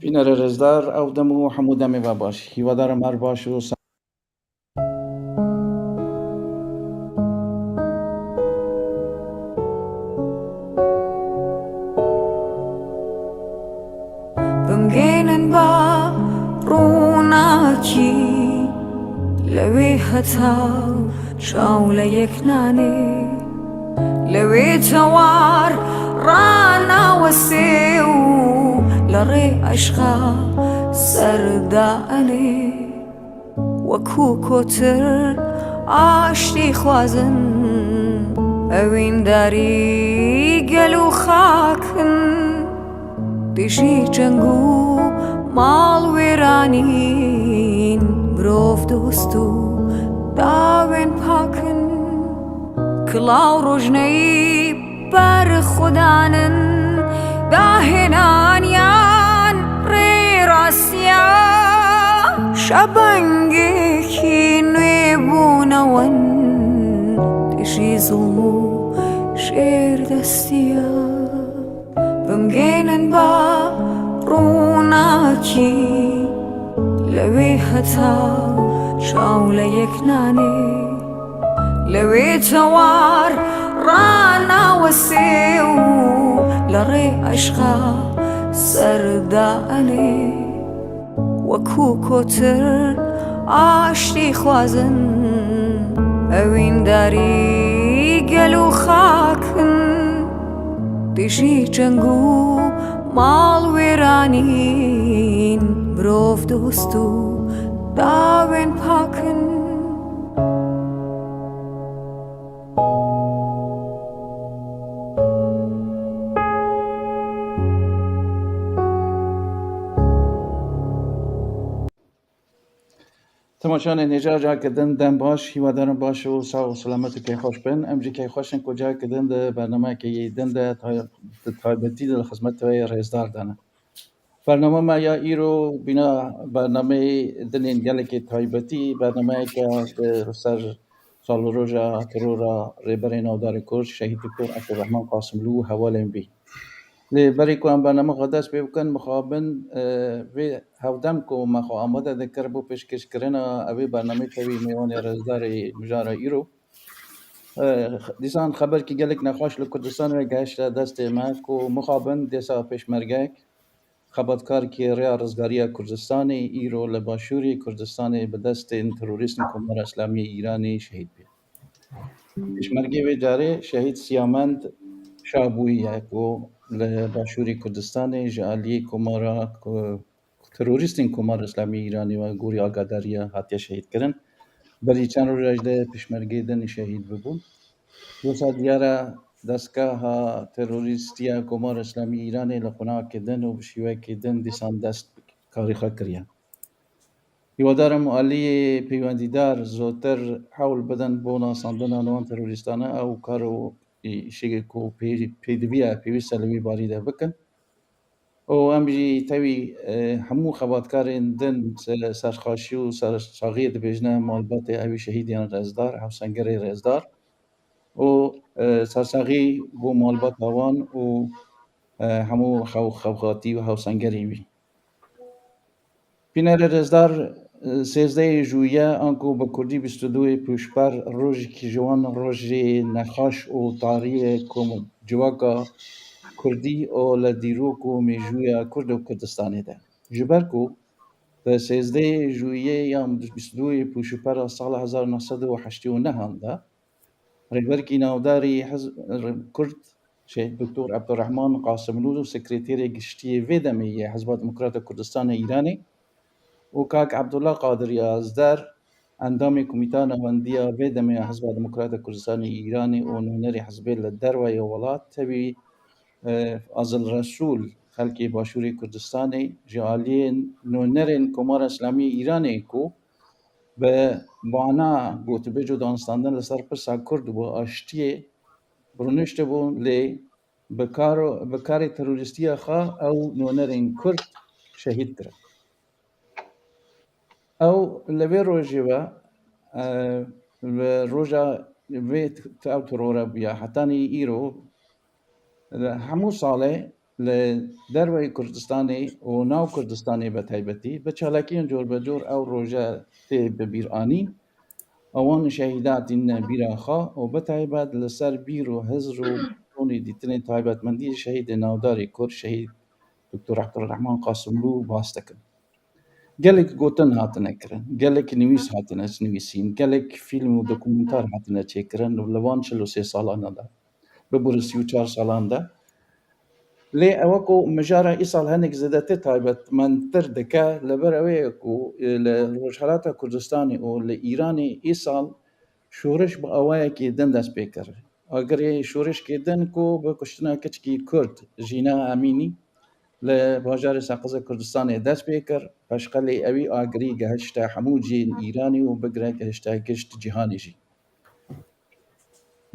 Bînerê rêzdar ew dem û hemû demê ve baş. Hîwadarim her baş û بمگەینن بە ڕووناکی لەوێ هەتاو چاو لە یەک نانێ لەوێ تەوار ڕاناوەسێ و لە ڕێ عەشقا سەردا ئەنێ وەکوو کۆتر ئاشتی خوازن ئەوینداری گەل و خاکن دژی جەنگ و ماڵ وێرانین مرۆڤ دۆست و داوێن پاکن کڵاو ڕۆژنەی بەرخودانن داهێنانیان ڕێی ڕاستیە شەبەنگێکی نوێ بوونەوەن دژی زوڵم و ژێردەستیە بمگەینن بە ڕووناکی لەوێ هەتا چاو لە یەک نانێ لەوێ تەوار ڕاناوەسێ و لە ڕێ عەشقا سەردا ئەنێ وەکوو کۆتر ئاشتی خوازن ئەوینداری گەل و خاکن دژی جەنگ و ماڵ وێرانین مرۆڤ دۆست و داوێن پاکن. Temaşanê nêja careke din dem baş, hîwadarım baş û sax û selamet û keyfxweş bin. Em jî keyfxweş in ku careke din di bernameyeke yê din de di taybetî de li xizmeta we yê rêzdar de ne. Bernama me ya îro bîna bernameyê din ên gelekê taybetî bernameyeke li ser salroja terora Rêberê Navdarê Kurd Şehîd Doktor Ebdulrehman Qasimlû û hevalên wî. Lê berê ku em bernama xwe dest pê bikin mixabin vê hevdem ku me xwe amade dikir bo pêşkêşkirina evê bernameyê tevî mêwanê rêzdarê mijara îro Dîsan xeberkî gelek nexweş li Kurdistanê gehişte destê me ku mixabin dêsa pêşmergek xebatkarkî rêya rizgariya Kurdistanê îro li başûrê Kurdistanê bi destên terorîstên Komara Îslamiyê Îranê şehîd bûye. Pêşmergê vê carê şehîd Siyamend Şabûyî ye ku li başûrê Kurdistanê ji aliyê Komara Terorîstên Komara Îslamî Îranê we gorî agahdariya hatiye şehîdkirin. Berî çend roja ji de pişmergê din şehîd bibûn. Wisa diyar e destgeha terorîstiya Komara Îslamî Îranê li qunakê din û bi şîwekê din dîsan dest bi karê xwe kiriye. Hîwadarim aliyê peywendîdar zotir hewl bidin bo nasandina wan terorîstane ew kar û îşê ku pêdiviya pêwîst e li wî barî de bikin. Û em jî tevî hemû xebatkarên din serxweşî û sersaxiyê dibêjine malbatê evî şehîdên rêzdar, hevsengerê rêzdar û sersaxî bo malbata wan û hemû xewxatî û hevsengerê wî. Bînerê rêzdar sêzdehê jûye anku bi kurdî 22 pûşper rojekî ji wan rojê nexweş û tariyê ku civaka kurdî û li dîrok û mêjûya Kurd û Kurdistanê de. Ji ber ku di sêzdehê jûye yan 22 pûşpera sala 1989 de Rêberkî navdarî Kurd Şehîd Doktor Ebdurehman Qasimlû Sekreterê Giştî yê vê demê yê Hizba Demokrata Kurdistanê Îranê û Kak Ebdullah Qadirî Azder endamê Komîta Navendiya vê demê ya Hizba Demokrata Kurdistanê Îranê û nûnerê hizbê li derveyê welat tevî Fazil Resûl xelkê Başûrê Kurdistanê ji aliyê nûnerên Komara Îslamî Îranê ku Bi wana gotûbêj û danûstandin li ser pirsa Kurd û aştiyê rûniştibûn lê bi kar bi karê terorîstiya xwe ew nûnerên Kurd şehîd kirin. Ew li vê rojê ve li roja vê ew terore bûye hetanî îro hemû salê. Li derveyî Kurdistanê û nav Kurdistanê bi taybetî bi çalakiyên corbecor ew roje tê bibîranîn. Ewan şehîda tîne bîra xwe û bi taybet li ser bîr û hizr û ronî dîtinên taybetmendiyê şehîdê navdarê Kurd şehîd Doktor Ebdurehman Qasimlû bas dikin. Gelek gotin hatine kirin, gelek nivîs hatine nivîsîn, gelek fîlm û dokumentar hatine çêkirin li van 43 salan de, bibûre 34 salan de. Lê ew ku mijara îsal hinek zêdetir taybetmendtir dike li ber ew ye ku li Rojhilata Kurdistanê û li Îranê îsal şoreş bi awayekî din dest pê kir. Agirê şoreşkê din ku bi kuştina keçikî Kurd Jîna Emînî li bajarê Seqiza Kurdistanê dest pê kir, peşqelê ewî agirî gehişte hemû cihên Îranê û bigire gehişte gişt cîhanê jî.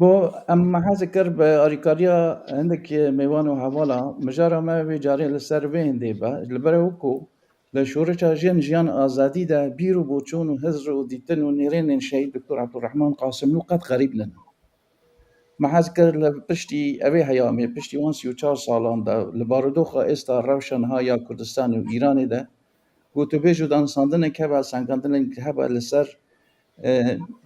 Bo em hez kir bi alîkariya hinek mêvan û hevala mijara me vê carê li ser vê hindê be li ber ew ku li şoreşa Jin Jiyan Azadî de bîr û boçûn û hizr û dîtin û nêrînên şehîd Doktor Ebdurehman Qasimlû qet xerîb nine. Me hez kir li piştî evê heyamê piştî wan 34 salan de li barodoxa êsta rewşa niha ya Kurdistanê û Îranê de gotûbêj û dansandinek hebe sangandinek hebe li ser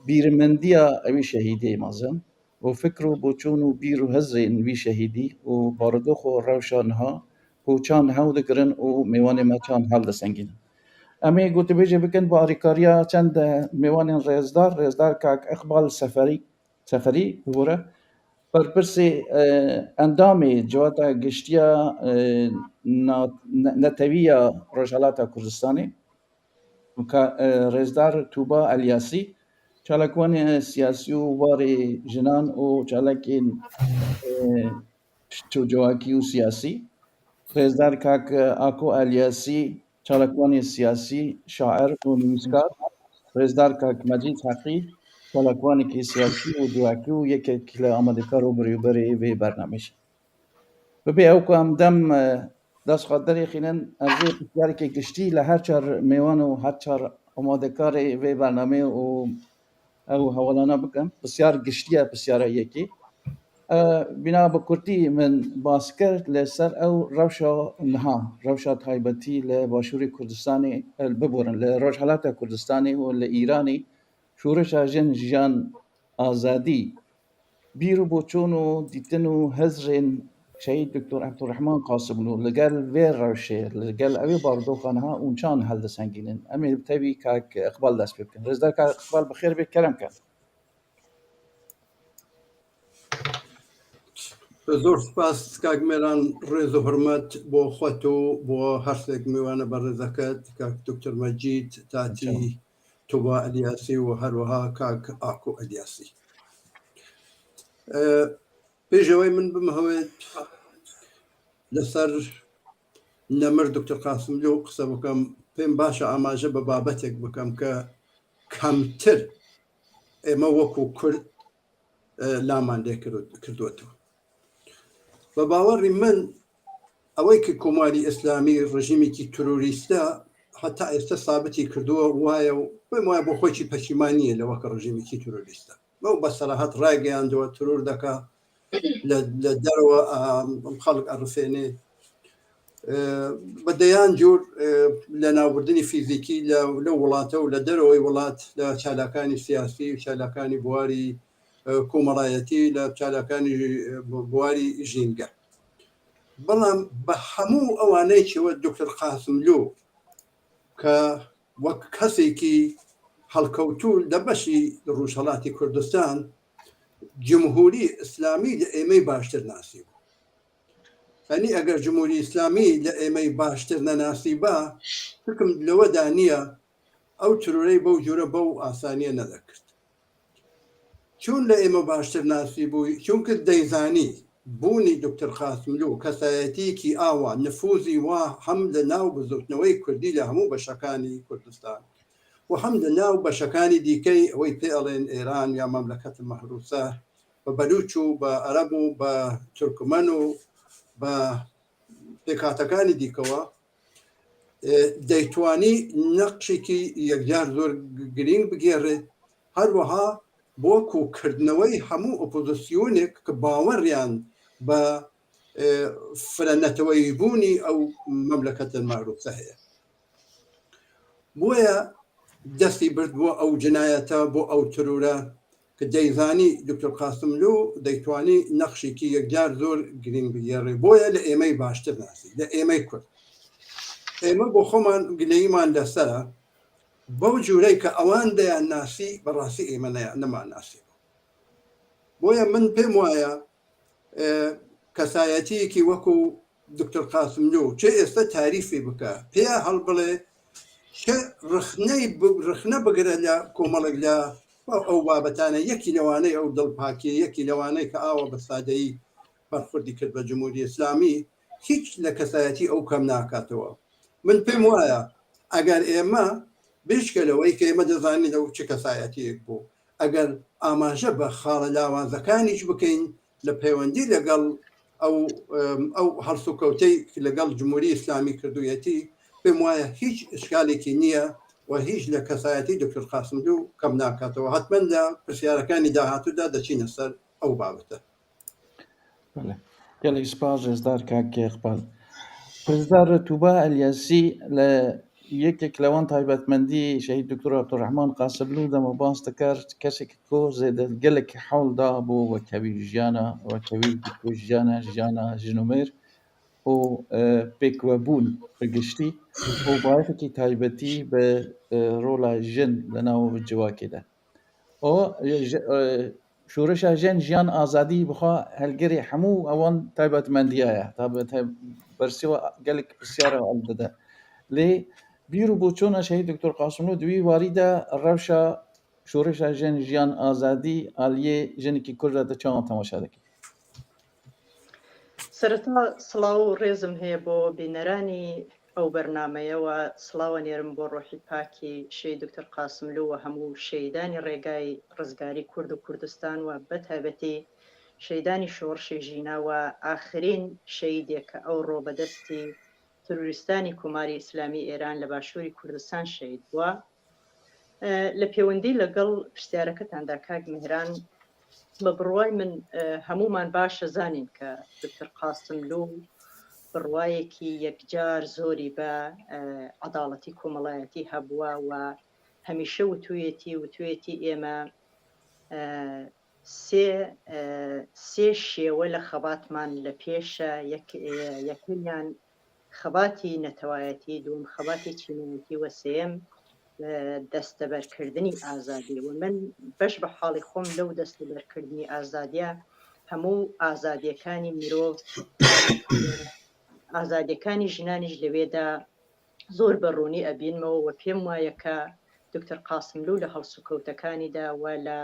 bîrmendiya ewî şehîdê mezin û fikr û boçûn û bîr û hizrên wî şehîdî û barodox û rewşa niha ku çand hew dikirin û mêwanê me çand hel disengînin. Em ê gotûbêjê bikin bi alîkariya çend mêwanên rêzdar, rêzdar kak Iqbal Seferî Seferî bibore berpirsê endamê Civata Giştiya Netewiya Rojhilata Kurdistanê rêzdar Tuba Elyasî çalakvanê siyasî û warê jinan û çalakên civakî û siyasî rêzdar kak Ako Elyasî çalakvanê siyasî şair û nivîskar rêzdar kak Mecîd Heqî çalakvanekî siyasî û civakî û yekek li amadekar û birêveberê vê bernameyê. Bibê ew ku em dem dest xwe derêxînin ez ê pirsyarekê giştî li her çar mêwan û her çar amadekarê vê bernameyê û ew hewalana bikim. Pirsyar giştî ye pirsyara yekê. Bîna bi kurtî min bas kir li ser ew rewşa niha, rewşa taybetî li Başûrê Kurdistanê biborin li Rojhilata Kurdistanê û li Îranê şoreşa Jin Jiyan Azadî bîr û boçûn û dîtin û hizrên şehîd Doktor Ebdurehman Qasimlû li gel vê rewşê li gel ew ê barodoxa niha û çan hildisengînin. Em ê tevî kak Iqbal dest pê bikin. Rêzdar kak Iqbal bi xêr bê kerem ke. Zor spas kak Mêran rêz û hurmet bo xwet û bo hersêk mêwanە بەڕێزەکەت کاک دکتۆر مەجید تاتی توبا ئەلیاسی و هەروەها کاک ئاکۆ ئەلیاسی. پێش ئەوەی من بمهەوێت لەسەر نەمر دکتۆر قاسملوو قسە بکەم پێم باشە ئاماژە بە بابەتێک بکەم کە کەمتر ئێمە وەکو کورد لامان لێ کردوێتەوە. بە باوەڕی من ئەوەی کە کۆماری ئیسلامی ڕژیمێکی ترۆریستە هەتا ئێستا سابتی کردووە وایە و پێم وایە بۆ خۆیی پەشیمان نییە لەوە کە ڕژیمێکی ترۆریستە. بەو بە سەراحەت ڕایگەیاندووە ترۆر دەکا لە دەرەوە خەڵک ئەڕفێنێ بە دەیان جور لە ناوبردنی فیزیکی لە وڵاتە و لە دەرەوەی وڵات لە چالاکانی سیاسی و چالاکانی بواری کۆمەڵایەتی لە چالاکانی بواری ژینگە. بەڵام بە هەموو ئەوانەی چەوە دکتۆر قاسملوو کە وەک کەسێکی هەڵکەوتوو لە بەشی ڕۆژهەڵاتی کوردستان جمهوری ئیسلامی لە ئێمەی باشتر ناسی بوو. ئەنی ئەگەر جمهوری ئیسلامی لە ئێمەی باشتر نەناسی با فکرم لەوەدا نییە ئەو ترۆرەی بەو جۆرە بەو ئاسانیە نەدەکرد. چون لە ئێمە باشتر ناسی بووی چونکە دەیزانی بوونی دکتۆر قاسملوو کەسایەتیەکی ئاوا نفوزی وا هەم لە ناو بزوتنەوەی کوردی لە هەموو بەشەکانی کوردستان و هەم لە ناو بەشەکانی دیکەی ئەوەی پێ ئەڵێن ئێران یا مەملەکەت مەهروسە بە بەلوچ و بە عەرەب و بە تورکمەن و بە پێکهاتەکانی دیکەوە دەیتوانی نەقشێکی یەکجار زۆر گرینگ بگێڕێت. هەروەها بۆ کۆکردنەوەی هەموو ئۆپۆزیسیۆنێک کە باوەڕیان بە فرە نەتەوەیی بوونی ئەو مەملەکەتە مەعروفە هەیە. بۆیە دەستی برد بۆ ئەو جنایەتە، بۆ ئەو ترورە کە دەیزانی دکتۆر قاسملوو دەیتوانی نەخشێکی یەکجار زۆر گرینگ بگێڕێ، بۆیە لە ئێمەی باشتر ناسی، لە ئێمەی کورد. ئێمە بۆ خۆمان گلەییمان لەسەرە بەو جورەی کە ئەوان دەیان ناسی بەڕاستی ئێمە نەمان ناسی بوو. بۆیە من پێم وایە کەسایەتیەکی وەکو دکتۆر قاسملوو چ ئێستا تاریفی بکە پێ هەڵبڵێ چ ڕخنەی ڕخنە بگرە لە کۆمەڵێک لە ئەو بابەتانە یەکی لەوانەی ئەو دڵپاکی یەکی لەوانەی کە ئاوا بە سادەیی بەرخوردی کرد بە جمهوری ئیسلامی هیچ لە کەسایەتی ئەو کەم ناکاتەوە من پێم وایە ئەگەر ئێمە بێجگە لەوەی کە ئێمە دەزانین ئەو چ کەسایەتیەک بوو ئەگەر ئاماژە بە خاڵە لاوازەکانیش بکەین لە پەیوەندی لەگەڵ ئەو ئەو هەڵسوکەوتەی لەگەڵ جمهوری ئیسلامی کردوویەتی پێم وایە هیچ ئشکالێکی نییە و هیچ لە کەسایەتی دکتۆر قاسملوو کەم ناکاتەوە حتمما لە پرسیارەکانی داهاتوودا دەچینە سەر ئەو بابەتە. بەڵێ گەلێک سپاس ڕێزدار کاک ئێقبال. پرسدار توبا ئەلیاسی لە یەکێک لەوان تایبەتمەندی شەهید دکتۆر عەبدولڕەحمان قاسملوو دەمە باس دەکرد کەسێک کۆ زێدە گەلێک حەوڵ دا بۆ وەکەوی ژیانە وەکەوی ژیانە ژیانە ژن و مێر و پێکوەبوون بە گشتی و بایەخێکی تایبەتی بە ڕۆڵە ژن لە ناو جڤاکێدا. ئۆ شۆرشە ژن ژیان ئازادی بخوا هەلگری هەموو ئەوان تایبەتمەندیایە تا بەرسیوە گەلێک پرسیارە ئەل دەدە لێ بیر و بۆچۆنە شەهید دکتۆر قاسملوو دوی واریدا ڕەوشە شۆرشە ژن ژیان ئازادی ئالیێ ژنێکی کوردە دە چاوان تەماشا دەکەی. سەرەتا سڵاو و ڕێزم هەیە بۆ بینەرانی ئەو بەرنامەیە و سڵاو ئەنێرم بۆ ڕۆحی پاکی شەهید دکتۆر قاسملوو و هەموو شەهیدانی ڕێگای ڕزگاری کورد و کوردستان و بە تایبەتی شەهیدانی شۆڕشی ژینا و ئاخرین شەهیدێک کە ئەوڕۆ بە دەستی ترۆریستانی کۆماری ئیسلامی ئێران لە باشووری کوردستان شەهید بووە. لە پێوەندی لەگەڵ پرسیارەکەتاندا کاک مێهران بە بڕوای من هەموومان باشە زانین کە دکتۆر قاسملوو بڕوایەکی یەکجار زۆری بە عەداڵەتی کۆمەڵایەتی هەبووە و هەمیشە وتوویەتی وتوویەتی ئێمە سێ سێ شێوە لە خەباتمان لە پێشە یەکەمیان خەباتی نەتەوایەتی، دووەم خەباتی چینایەتی و سێیەم دەستەبەرکردنی ئازادی و من بەش بە حاڵی خۆم لەو دەستەبەرکردنی ئازادیە هەموو ئازادیەکانی مرۆڤ ئازادیەکانی ژنانیش لەوێدا زۆر بە ڕوونی ئەبینمەوە و پێم وایە کە دکتۆر قاسملوو لە هەڵسوکەوتەکانیدا و لە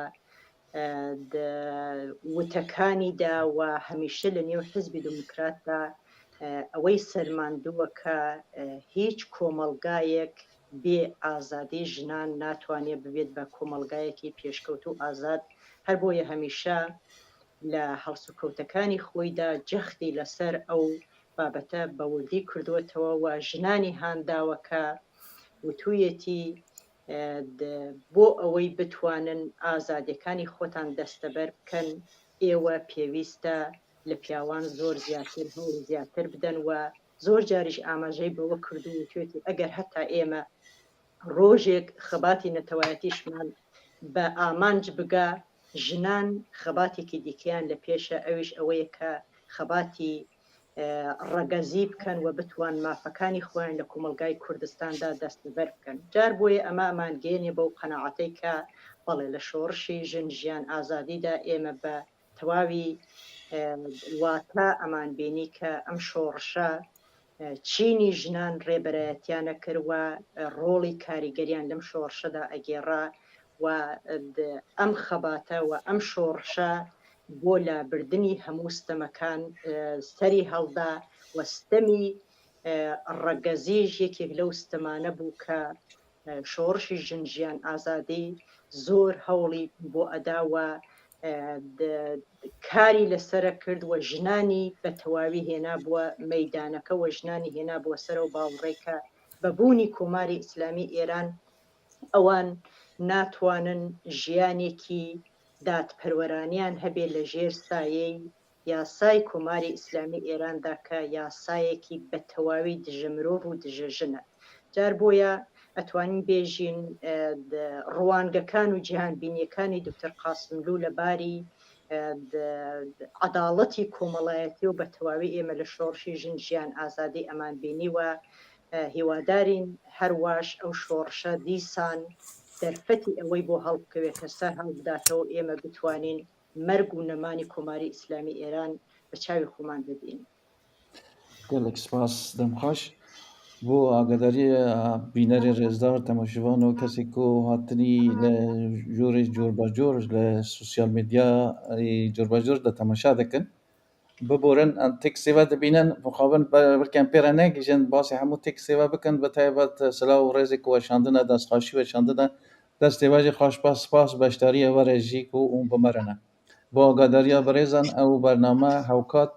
وتەکانیدا و هەمیشە لە نێو حزبی دموکراتدا ئەوەی سەلماندووە کە هیچ کۆمەڵگایەک بێ ئازادی ژنان ناتوانێت ببێت بە کۆمەڵگایەکی پێشکەوتوو و ئازاد، هەر بۆیە هەمیشە لە هەڵسوکەوتەکانی خۆیدا جەختی لەسەر ئەو بابەتە بە وردی کردووەتەوە و ژنانی هانداوە کە وتوویەتی بۆ ئەوەی بتوانن ئازادیەکانی خۆتان دەستەبەر بکەن ئێوە پێویستە لە پیاوان زۆر زیاتر هەوڵی زیاتر بدەن و زۆر جاریش ئاماژەی بەوە کردو وتوێتی ئەگەر هەتا ئێمە ڕۆژێک خەباتی نەتەوایەتیشمان بە ئامانج بگا ژنان خەباتێکی دیکەیان لە پێشە ئەویش ئەوەیە کە خەباتی ڕەگەزی بکەن و بتوان مافەکانی خۆیان لە کۆمەڵگای کوردستاندا دەستەبەر بکەن. جار بۆیە ئەمە ئەمانگەیەنێ بەو قەناعەتەی کە بەڵێ لە شۆڕشی ژن ژیان ئازادیدا ئێمە بە تەواوی واتا ئەمانبینی کە ئەم شۆڕشە چینی ژنان ڕێبەرایەتیانە کرد و ڕۆڵی کاریگەریان لەم شۆڕشەدا ئەگێڕا و ئەم خەباتە و ئەم شۆڕشە بۆ لابردنی هەموو ستەمەکان سەری هەڵدا و ستەمی ڕەگەزیش یەکێک لەو ستەمانە بوو کە شۆڕشی ژن ژیان ئازادی زۆر هەوڵی بۆ ئەدا و کاری لەسرە کرد و ژنانی بە تەواوی هێنا بووە مەدانەکە و ژنانی هێنا بووە سەرەوە باوەڕێکە بە بوونی کۆماری ئیسلامی ئێران ئەوان ناتوانن ژیانێکی دادپەروەرانیان هەبێ لە ژێر سایەی یاسای کۆماری ئیسلامی ئێراندا کە یاسایەکی بە تەواوی دژە مرۆڤ و دژە ژنە. جار بۆیە ئەتوانین بێژین ڕوانگەکان و جیهانبینیەکانی دکتۆر قاسملوو لە باری عەداڵەتی کۆمەڵایەتی و بە تەواوی ئێمە لە شۆڕشی ژن ژیان ئازادی ئەمان بینیوە هیوادارین هەرواش ئەو شۆڕشە دیسان دەرفەتی ئەوەی بۆ هەڵبکەوێت کە سەر هەڵبداتەوە ئێمە بتوانین مەرگ و نەمانی کۆماری ئیسلامی ئێران بە چاوی خۆمان ببینین. گەلێک سپاس دەم خۆش بۆ ئاگاداری بینەری ڕێزدار تەماشەوان و کەسێک و هاتنی لە جۆری جۆر بە جۆر لە سوسیال میدیا جۆر بە جۆر دە تەماشا دەکەن ببورن ئەم تێکسێوە دەبینن مخابن بەلکەم پێرە نەگیژن باسی هەموو تێکسێوە بکەن بە تایبەت سلاو و ڕێزێک وەشاندنە دەستخۆشی وەشاندنە دەستێواژی خۆش پاس سپاس بەشداریە وەرەژیک و ئوم بمەرنە بۆ ئاگاداریە بەڕێزان ئەو بەرنامە هەوکات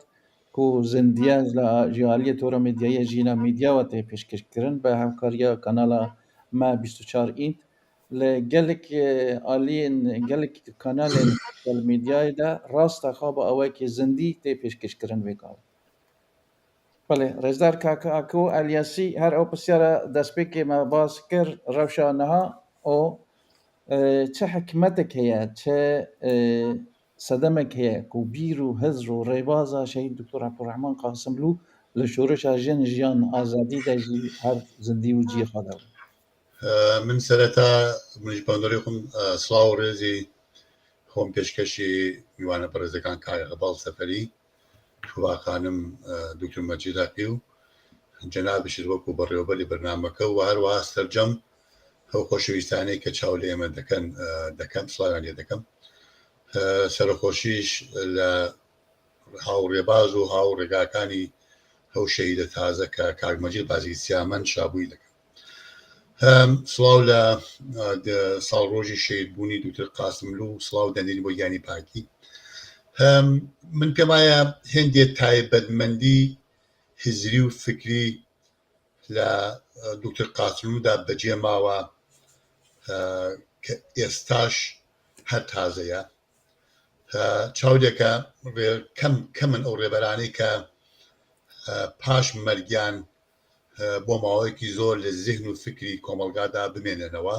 کو زندیە لە ژیالیە تۆرە میدیاییە ژینا میدیاوە تێ پێشکەشکردن بە هاوکاریە کەناڵە ما 24 ئینت لە گەلێک ئالیên gelek kanalên sosyal medyayê de ڕاستە خوا بە ئەوەیەکی زندی تێ پێشکەشکردن vê gavê. بەڵێ ڕێزدار کاکە ئاکۆ ئەلیاسی هەر ئەو پرسیارە دەستپێکێ me باس کرد ڕەوشا niha û چ حکمەتێک هەیە چ سەدەمێک هەیە ku bîr û hizr û rêbaza şehîd Doktor Abdurrahman Qasimlû li şoreşa jin jiyan azadî de jî her zindî û cihê xwe de bû. من سەرەتا منیش بەندۆری خۆم سڵاو و ڕێزی خۆم پێشکەشی میوانە بەڕێزەکان کاک هەڤاڵ سەفەری، توبا خانم، دکتۆر مەجید هەقی و جەنابیشت وەکو بەڕێوەبەری بەرنامەکە و هەروەها سەرجەم ئەو خۆشەویستانەی کە چاو لە ئێمە دەکەن دەکەم سڵاویان لێ دەکەم. سەرەخۆشیش لە هاوڕێباز و هاوڕێگاکانی ئەو شەهیدە تازە کە کاک مەجید بازی سیامەند شابووی دەکەم. سڵاو لە ساڵڕۆژی شەهیدبوونی دوکتور قاسملوو، سڵاو دەنێرین بۆ گیانی پاکی. من پێم وایە هێندێ تایبەتمەندی هزری و فکری لە دوکتور قاسملوودا بەجێ ماوە کە ئێستاش هەر تازەیە. چاولێکە کەم کەمن ئەو ڕێبەرانەی کە پاش مەرگیان بۆ ماوەیەکی زۆر لە زیهن و فکری کۆمەڵگادا بمێنێنەوە.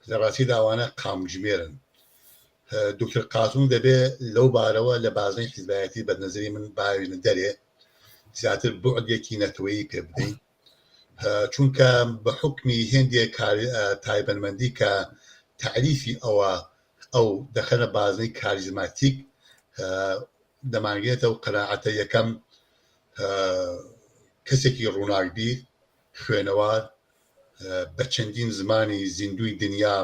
لە ڕاستیدا ئەوانە قامکژمێرن. دکتۆر قاسم دەبێ لەو بارەوە لە بازنەی حیزبایەتی بە نەزەری من باوینە دەرێ، زیاتر بوعدێکی نەتەوەیی پێ بدەین، چونکە بە حوکمی هێندێک تایبەتمەندی کە تەعریفی ئەوە ئەو دەخەنە بازنەی کاریزماتیک دەمانگرێتەوە قەناعەتە. یەکەم، کەسێکی ڕووناکبیر، خوێنەوار، بە چەندین زمانی زیندووی دنیا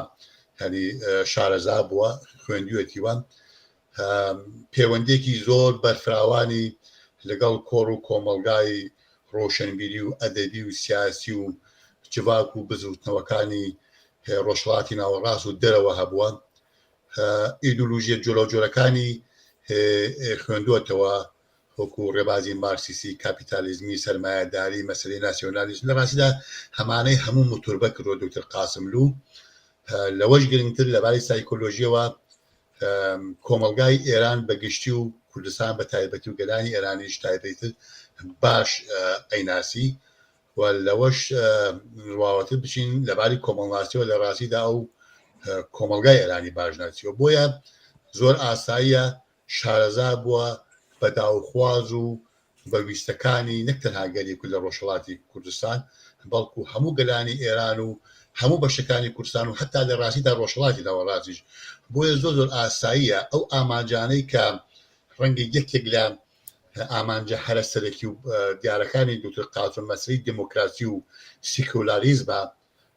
هەنی شارەزا بووە، خوێندوویەتی وە پەیوەندیەکی زۆر بەرفراوانی لەگەڵ کۆڕ و کۆمەڵگای ڕۆشنبیری و ئەدەبی و سیاسی و جڤاک و بزووتنەوەکانی ڕۆژهەڵاتی ناوەڕاست و دەرەوە هەبووە. ئیدۆلۆژیە جۆراوجۆرەکانی خوێندووەتەوە، وەکو ڕێبازی مارکسیستی، کاپیتالیزمی، سەرمایەداری، مەسەلەی ناسیۆنالیزم. لە ڕاستیدا هەمانەی هەموو موتوربە کردووە دکتۆر قاسملوو. لەوەش گرنگتر لەباری سایکۆلۆژیەوە کۆمەڵگای ئێران بە گشتی و کوردستان بە تایبەتی و گەلانی ئێرانیش تایبەتر باش ئەیناسی و لەوەش ڕواوەتر بچین لەباری کۆمەڵناسیەوە لە ڕاستیدا ئەو کۆمەڵگای ئێرانی باش ناسیوە، بۆیە زۆر ئاساییە شارەزا بووە بە داوخواز و بە ویستەکانی نەک تەنها گەلی کورد لە ڕۆژهەڵاتی کوردستان بەڵکو هەموو گەلانی ئێران و هەموو بەشەکانی کوردستان و هەتا لە ڕاستیدا ڕۆژهەڵاتی ناوەڕاستیش. بۆیە زۆر زۆر ئاساییە ئەو ئامانجانەی کە ڕەنگە یەکێک لە ئامانجە هەرە سەرەکی و دیارەکانی دکتۆر قاسم مەسەلەی دێمۆکراسی و سیکۆلاریزمە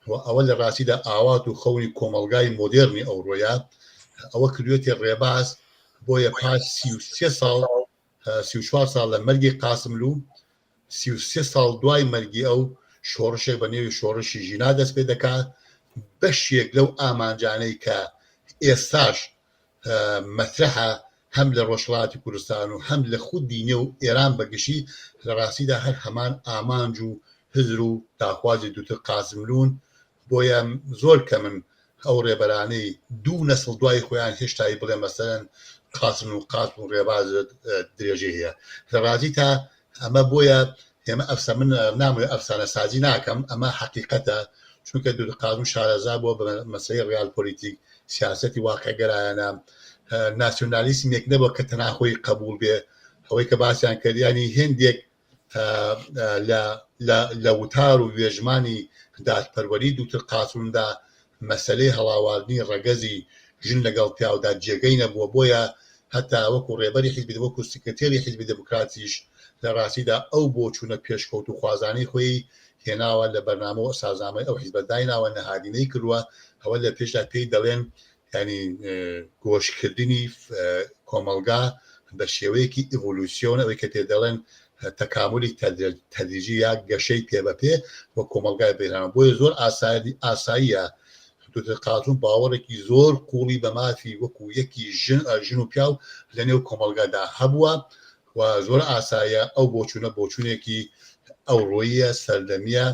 و ئەوە لە ڕاستیدا ئاوات و خەونی کۆمەڵگای مۆدێرنی ئەوڕۆیە، ئەوە کردوێتی ڕێباز. بۆیە پاش 33 ساڵ، 34 ساڵ لە مەرگی قاسملوو، 33 ساڵ دوای مەرگی ئەو، شۆڕشێک بە نێوی شۆڕشی ژینا دەست پێ دەکات. بەشێک لەو ئامانجانەی کە ئێستاش مەترەحە هەم لە ڕۆژهەڵاتی کوردستان و هەم لە خودی نێو ئێران بەگشتی، لە ڕاستیدا هەر هەمان ئامانج و هزر و داخوازی دوکتور قاسملوون. بۆیە زۆر کەمن ئەو ڕێبەرانەی دوو نەسڵ دوای خۆیان هێشتای بڵێ مەسەلەن قاسم و قاسم و ڕێباز درێژەی هەیە لە ڕازی تا ئەمە بۆیە ئێمە ئەفسە من نامەوێ ئەفسانە سازی ناکەم ئەمە حەقیقەتە چونکە دوکتور قاسم شارەزا بووە بە مەسەلەی ڕیال پۆلیتیک سیاسەتی واقعگەرایانە ناسیۆنالیسمێک نەبووە کە تەنها خۆی قبوڵ بێ ئەوەی کە باسیان کرد ینی هێندێک لە وتار و وێژمانی دادپەروەری دوکتور قاسمدا مەسەلەی هەڵاواردنی ڕەگەزی ژن لەگەڵ پیاودا جێگەی نەبووە، بۆیە هەتا وەکوو ڕێبەری حیزبی وەکوو سکرتێری حیزبی دێموکراتیش لە ڕاستیدا ئەو بۆچوونە پێشکەوتووخوازانەی خۆی هێناوە لە بەرنامە و سازنامەی ئەو حیزبە دایناوە نەهادینەی کردووە ئەوە لە پێشدا پێی دەڵێن یانی گۆشکردنی کۆمەڵگا بە شێوەیەکی ئیڤولوسیۆن ئەوەی کە پێ دەڵێن تەکاملی تەدریجی یا گەشەی پێ بە پێ و کۆمەڵگای بێران بۆیە زۆر ئاساییە دکتۆر قازون باوەڕێکی زۆر قوڵی بە مافی وەکو یەکی ژن ژن و پیاو لە نێو کۆمەڵگادا هەبووە و زۆر ئاسایە ئەو بۆچوونە بۆچوونێکی ئەوڕۆییە سەردەمیە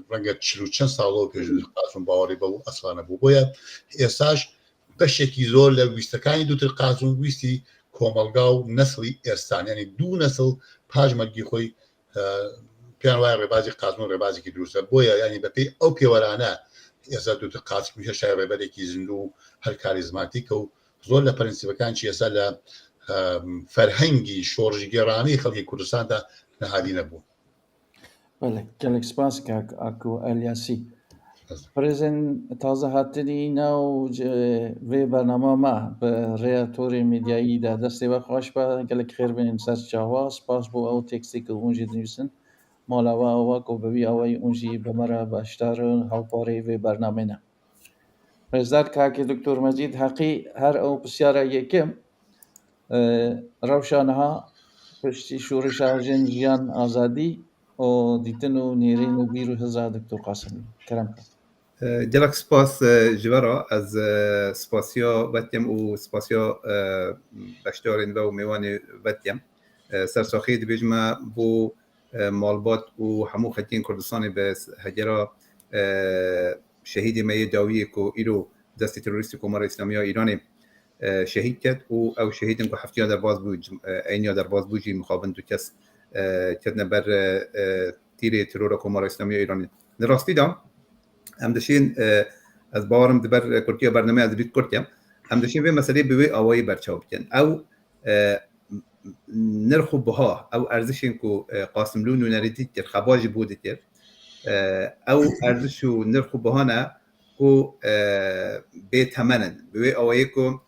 ڕەنگە چل و چەند ساڵەوە پێش قاسم باوەڕی بەو ئەسڵانە بوو بۆیە ئێستاش بەشێکی زۆر لە ویستەکانی دوتر قاسم ویستی کۆمەڵگا و نەسڵی ئێستان ینی دوو نەسڵ پاش مەرگی خۆی پێیان وایە ڕێبازی قاسم ڕێبازێکی دروستە بۆیە ینی بەپێی ئەو پێوەرانە ئێستا دوتر قاسم هێشتا ڕێبەرێکی زیندوو و هەر کاریزماتیکە و زۆر لە پرنسیپەکان چی ئێستا لە فەرهەنگی شۆڕشگێڕانەی خەڵکی کوردستاندا نەهادی نەبوو. بەلێ گەلێک سپاس کاک ئاکۆ ئەلیاسی. پرێزن تازە هاتنی ناو ڤێ بەرنامە مە بە ڕێیا تۆرێ میدیایی دا دەستێ وە خوەش بە گەلێک خێر بێن سەر چاوا سپاس بۆ ئەو تێکستی کە ئونژی دنویسن مالا وە ئاوا کو بە وی ئاوایی ئونژی بە مە رە بەشدارن هاوپارێ ڤێ بەرنامێ نە. ڕێزدار کاک دکتۆر مەجید هەقی هەر ئەو پرسیارە یەکەم ڕەوشا نها پشتی شۆڕشا ژن ژیان ئازادی و دیتن و نێرین و بیر و هزرا دکتۆر قاسملوو کەرەم کە. Gelek spas ji we re ez spasiya we dikim û spasiya beşdarên we û mêwanê we dikim. Sersaxiyê dibêjime bo malbat û hemû xelkên Kurdistanê bi hegera şehîdê me yê dawiyê ku îro destê terorîstê Komara Îslamî ya Îranê şehîd ket û ew şehîdên ku heftiya derbas bû eyniya derbas bû jî mixabin du kes ketine ber tîrê terora Komara Îslamî ya Îranê. Li rastî de em dişên ez bawerim di ber kurtiya bernameya ez dibît kurt ye em dişên vê meseleyê bi wê awayî berçav bikin. Ew nirx û biha ew erzişên ku Qasimlû nûnerîtî dikir, xebat ji bo dikir, ew erziş û nirx û biha ne ku bê temen in. Bi wê awayê ku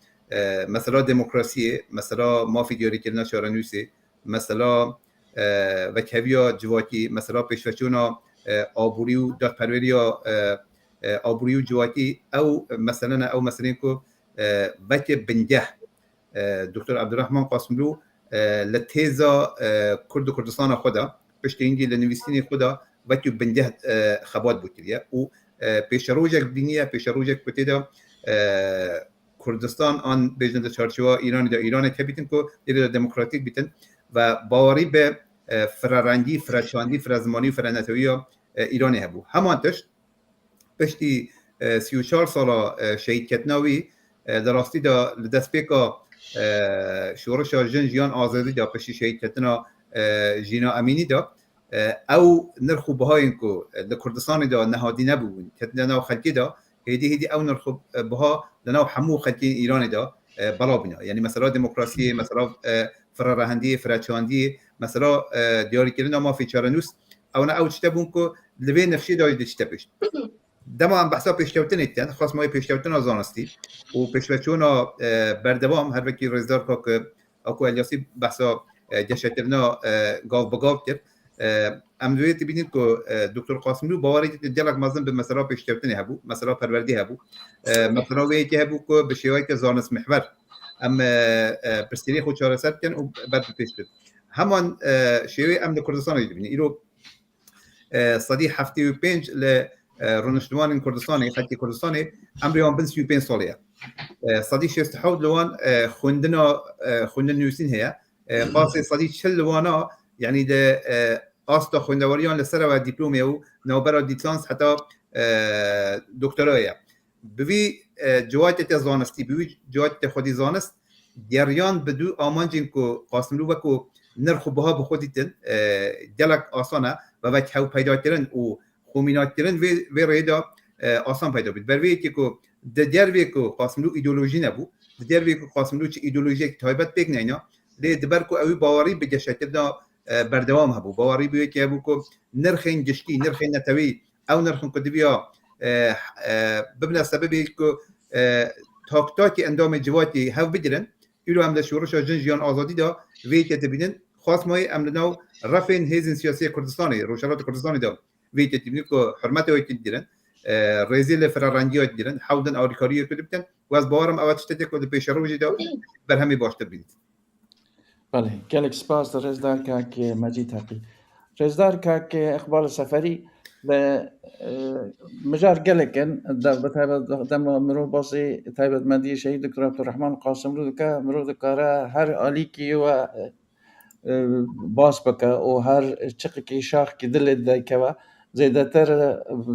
mesela demokrasiyê, mesela mafê diyarîkirina çarenûsê, mesela vekheviya civakî, mesela pêşveçûna aborî û dadperweriya aborî û civakî ew mesele ne, ew meseleyên ku veke bingeh Doktor Ebdurehman Qasimlû li têza Kurd û Kurdistana xwe de piştî hingî li nivîsînê xwe de wekî bingeh xebat bû kiriye û pêşerojek bîniye, pêşerojek ku tê de Kurdistan an bêjin di çarçewa Îranê de Îranek hebîtin ku tê de demokratîk bîtin ve bawerî bi firerengî, fireçandî, firezimanî û firenetewiya Îranê hebû. Heman tişt Piştî 34 sala şehîdketina wî di rastî de li destpêka şoreşa Jin Jiyan Azadî de piştî şehîdketina Jîna Emînî de ew nirx û bihayên ku li Kurdistanê de nehadî nebûbûn ketine nav xelkê de hêdî hêdî ew nirx û biha li nav hemû xelkên Îranê de belav bûne. Yanî mesela demokrasiyê, mesela firerehendiyê, fireçandiyê, mesela diyarîkirina mafê çarenûs Ewna ew tişte bûn ku li vê nifşê de jî diçite pêş. Dema em behsa pêşkewtinê dikin, xasma wê pêşkewtina zanistî û pêşveçûna berdewam her wekî rêzdar kak Ako Elyasî behsa geşekirina gav bi gav kir. Em li wê dibînin ku Doktor Qasimlû bawerî gelek mezin bi mesela pêşkewtinê hebû, mesela perwerdê hebû. Mesela wê yekê hebû ku bi şêweyeke zanistmihwer em pirsgirê xwe çareser bikin û ber bi pêş bibin. Heman şêwê em li Kurdistanê jî dibînin. Îro 75% li rûniştvanên Kurdistanê, xelkê Kurdistanê emrê wan bin 35 salê ye. 67% li wan xwendina xwendin nûsîn heye. Qasê 40% li wana yanî di asta xwendewariyan li ser ew dîplomê û navbera dîsans heta doktorayê ye. Bi vî جواتێتە زانستی بوی جواتێتە خودی زانست گەڕیان bi dû amancên ku Qasimlû wekû nirx û biha bi xwe dîtin gelek asan e ve wek hew peydakirin û xwemînakkirin vê vê rêyê de asan peyda bû. Ber vê yekê ku di dervê ku Qasimlû îdeolojî nebû, di dervê ku Qasimlû çi îdeolojiyek taybet pêk neyna, lê di ber ku ewî bawerî bi geşekirina berdewam hebû, bawerî bi yekê hebû ku nirxên giştî, nirxên netewî ew nirxin ku diviya bibine sebebê ku taktakê endamê civakê hev bigirin. Îro em li şoreşa Jin Jiyan Azadî de vê yekê dibînin. Xwesmayê em li nav refên hêzên siyasî yê Kurdistanê, Rojhilatê Kurdistanê de vê yekê dibînin ku hurmetê wê digirin, rêzê li firerengiya digirin, hewl din alîkariyê ku dibikin û ez bawer im ew tiştekê ku di pêşerojê de berhemê baştir bînit. Belê, gelek spas rêzdar kak Mecîd Heqî. Rêzdar kak Iqbal Seferî li mijar gelek in bi taybet dema mirov basê taybetmendiyê Şehîd Doktor Abdurrahman Qasimlû dike mirov dikare her alîkî we bas bike û her çiqekî şaxkî dilê dikeve zêdetir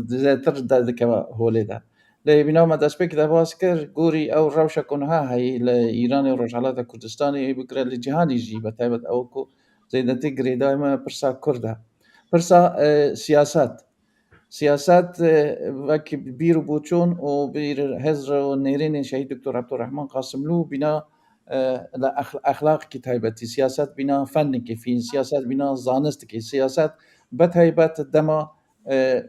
zêdetir derdikeve holê de. Lê bîna me destpêkê de bas kir gorî ew rewşa ku niha heyî li Îranê û Rojhilata Kurdistanê bikire li cîhanê jî bi taybet ew ku zêdetir girêdayê me pirsa Kurd e. Pirsa siyaset. Siyaset wek bîr û boçûn û bîr hizr û nêrînên Şehîd Doktor Abdurrahman Qasimlû bîna li exlaqekî taybetî, siyaset bîna fennekî, siyaset bîna zanistekî, siyaset bi taybet dema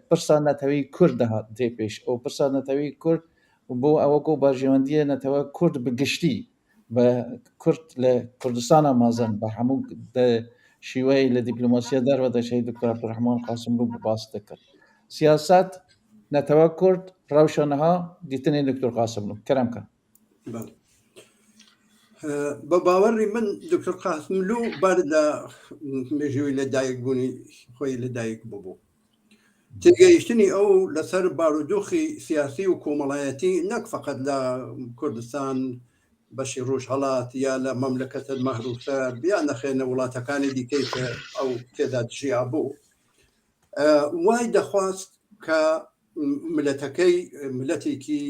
pirsa netewî Kurd dihat tê pêş û pirsa netewî Kurd bo ew ku berjewendiyê netewe Kurd bi giştî bi Kurd li Kurdistana mezin bi hemû di şîweyê li dîplomasiya derve de Şehîd Doktor Abdurrahman Qasimlû bi bas dikir. Siyaset, netewe Kurd, rewşa niha, dîtinên Doktor Qasimlû. Kerem ke. Belê. Bi bawerî min Doktor Qasimlû ber li mêjûyê li dayikbûnî xwe li dayik bûbû. Têgehiştinî ew li ser barûdoxî siyasî û komelayetî nek feqet li Kurdistan, beşê Rojhelat ya li memleketên mehrûse ya nexêne welatekanê dîkey ke ew têda dijiyabû, Way dexwast کە ملەتەکەی ملەتێکی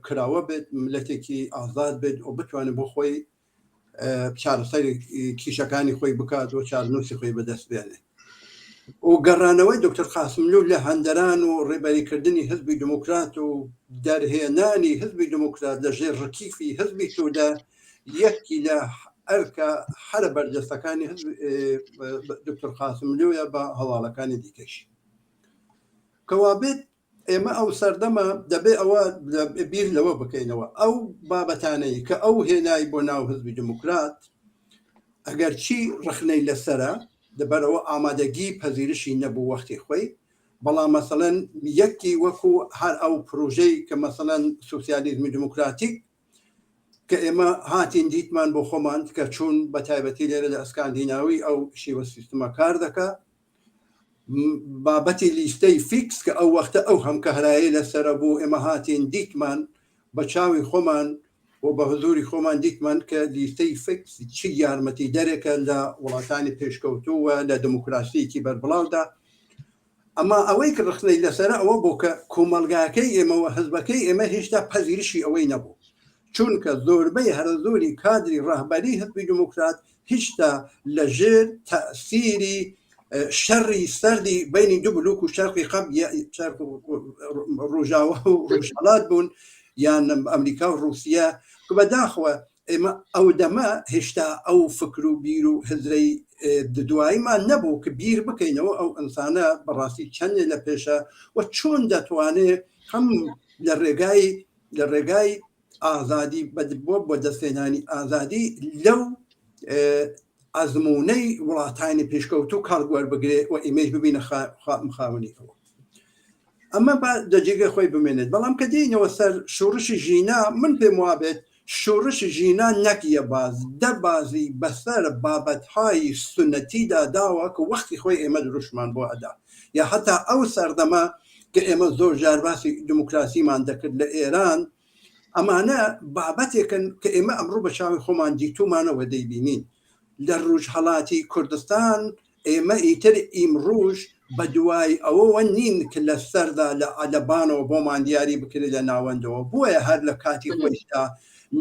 کراوە بێت، ملەتێکی ئازاد بێت و بتوانێت بۆ خۆی چارەسەری کیشەکانی خۆی بکات و چارەنووسی خۆی بەدەست بێنێ. و گەڕانەوەی دکتۆر قاسملوو لە هەندەران و ڕێبەریکردنی حزبی دموکرات و دەرهێنانی حزبی دموکرات لە ژێر ڕکیفی حزبی تودە یەکی لە ئەرکە هەرە بەرجەستەکانی دکتۆر قاسملوویە بە هەواڵەکانی دیکەش. کەوابێت ئێمە ئەو سەردەمە دەبێ ئەوە بیر لەوە بکەینەوە ئەو بابەتانەی کە ئەو هێنای بۆ ناو حزبی دموکرات ئەگەرچی ڕەخنەی لەسەرە لەبەرئەوە ئامادەگی پەزیرشی نەبوو وەختی خۆی بەڵام مەسەلەن یەکی وەکو هەر ئەو پرۆژەی کە مەسەلەن سوسیالیزمی دموکراتیک کە ئێمە هاتین دیتمان بۆ خۆمان کە چوون بە تایبەتی لێرە لە ئەسکاندیناوی ئەو شێوە سیستمە کار دەکا بابەتی لیستەی فیکس کە ئەو وەختە ئەو هەمکە هەرایەی لەسەرە بوو ئێمە هاتین دیتمان بە چاوی خۆمان و بە هزوری خۆمان دیتمان کە لیستەی فیکس چی یارمەتی دەرێکە لە وڵاتانی پێشکەوتوو و لە دموکراسیەکی بەربڵاودا ئەما ئەوەی کە ڕەخنەی لەسەرە ئەوە بوو کە کۆمەڵگاکەی ئێمە و حزبەکەی ئێمە هێشتا پەزیرشی ئەوەی نەبوو چونکە زۆربەی هەرەزۆری کادری ڕەهبەری حزبی دموکرات هیشتا لە ژێر تەئسیری شەڕی سەردی بینی دوو بلوک و شەرقی قەب ڕۆژاوا و ڕۆژهەڵات بوون یان ئەمریکا و ڕوسیە کە بەداخەوە ئێمە ئەو دەمە هێشتا ئەو فکر و بیر و هزرەی دواییمان نەبوو کە بیر بکەینەوە ئەو ئینسانە بەڕاستی چەندێ لە پێشە و چۆن دەتوانێ هەم لە ڕێگای لە ڕێگای ئازادی بۆ بەدەستهێنانی ئازادی لەو ئەزموونەی وڵاتانی پێشکەوتوو کەڵک وەربگرێ و ئیمەیش ببینە خاوەنی ئەوە. ئەمە با لە جێگەی خۆی بمێنێت بەڵام کە دێینەوە سەر شۆڕشی ژینا من پێم وابێت شۆڕشی ژینا نەک یە باز دە بازی بەسەر بابەتهای سوننەتیدا داوە کە وەختی خۆی ئێمە دروشمان بۆ ئەدا یا هەتا ئەو سەردەمە کە ئێمە زۆر جار باسی دموکراسیمان دەکرد لە ئێران ئەمانە بابەتێکن کە ئێمە ئەمڕۆ بە چاوی خۆمان دیتوومانەوە دەیبینین لە ڕوژهەڵاتی کوردستان ئێمە ئیتر ئیمڕوژ بە دوای ئەوەوە نین کە لە سەردا لە لە بانەوە بۆمان دیاری بکرێت لە ناوەندەوە بۆیە هەر لە کاتی خۆیشدا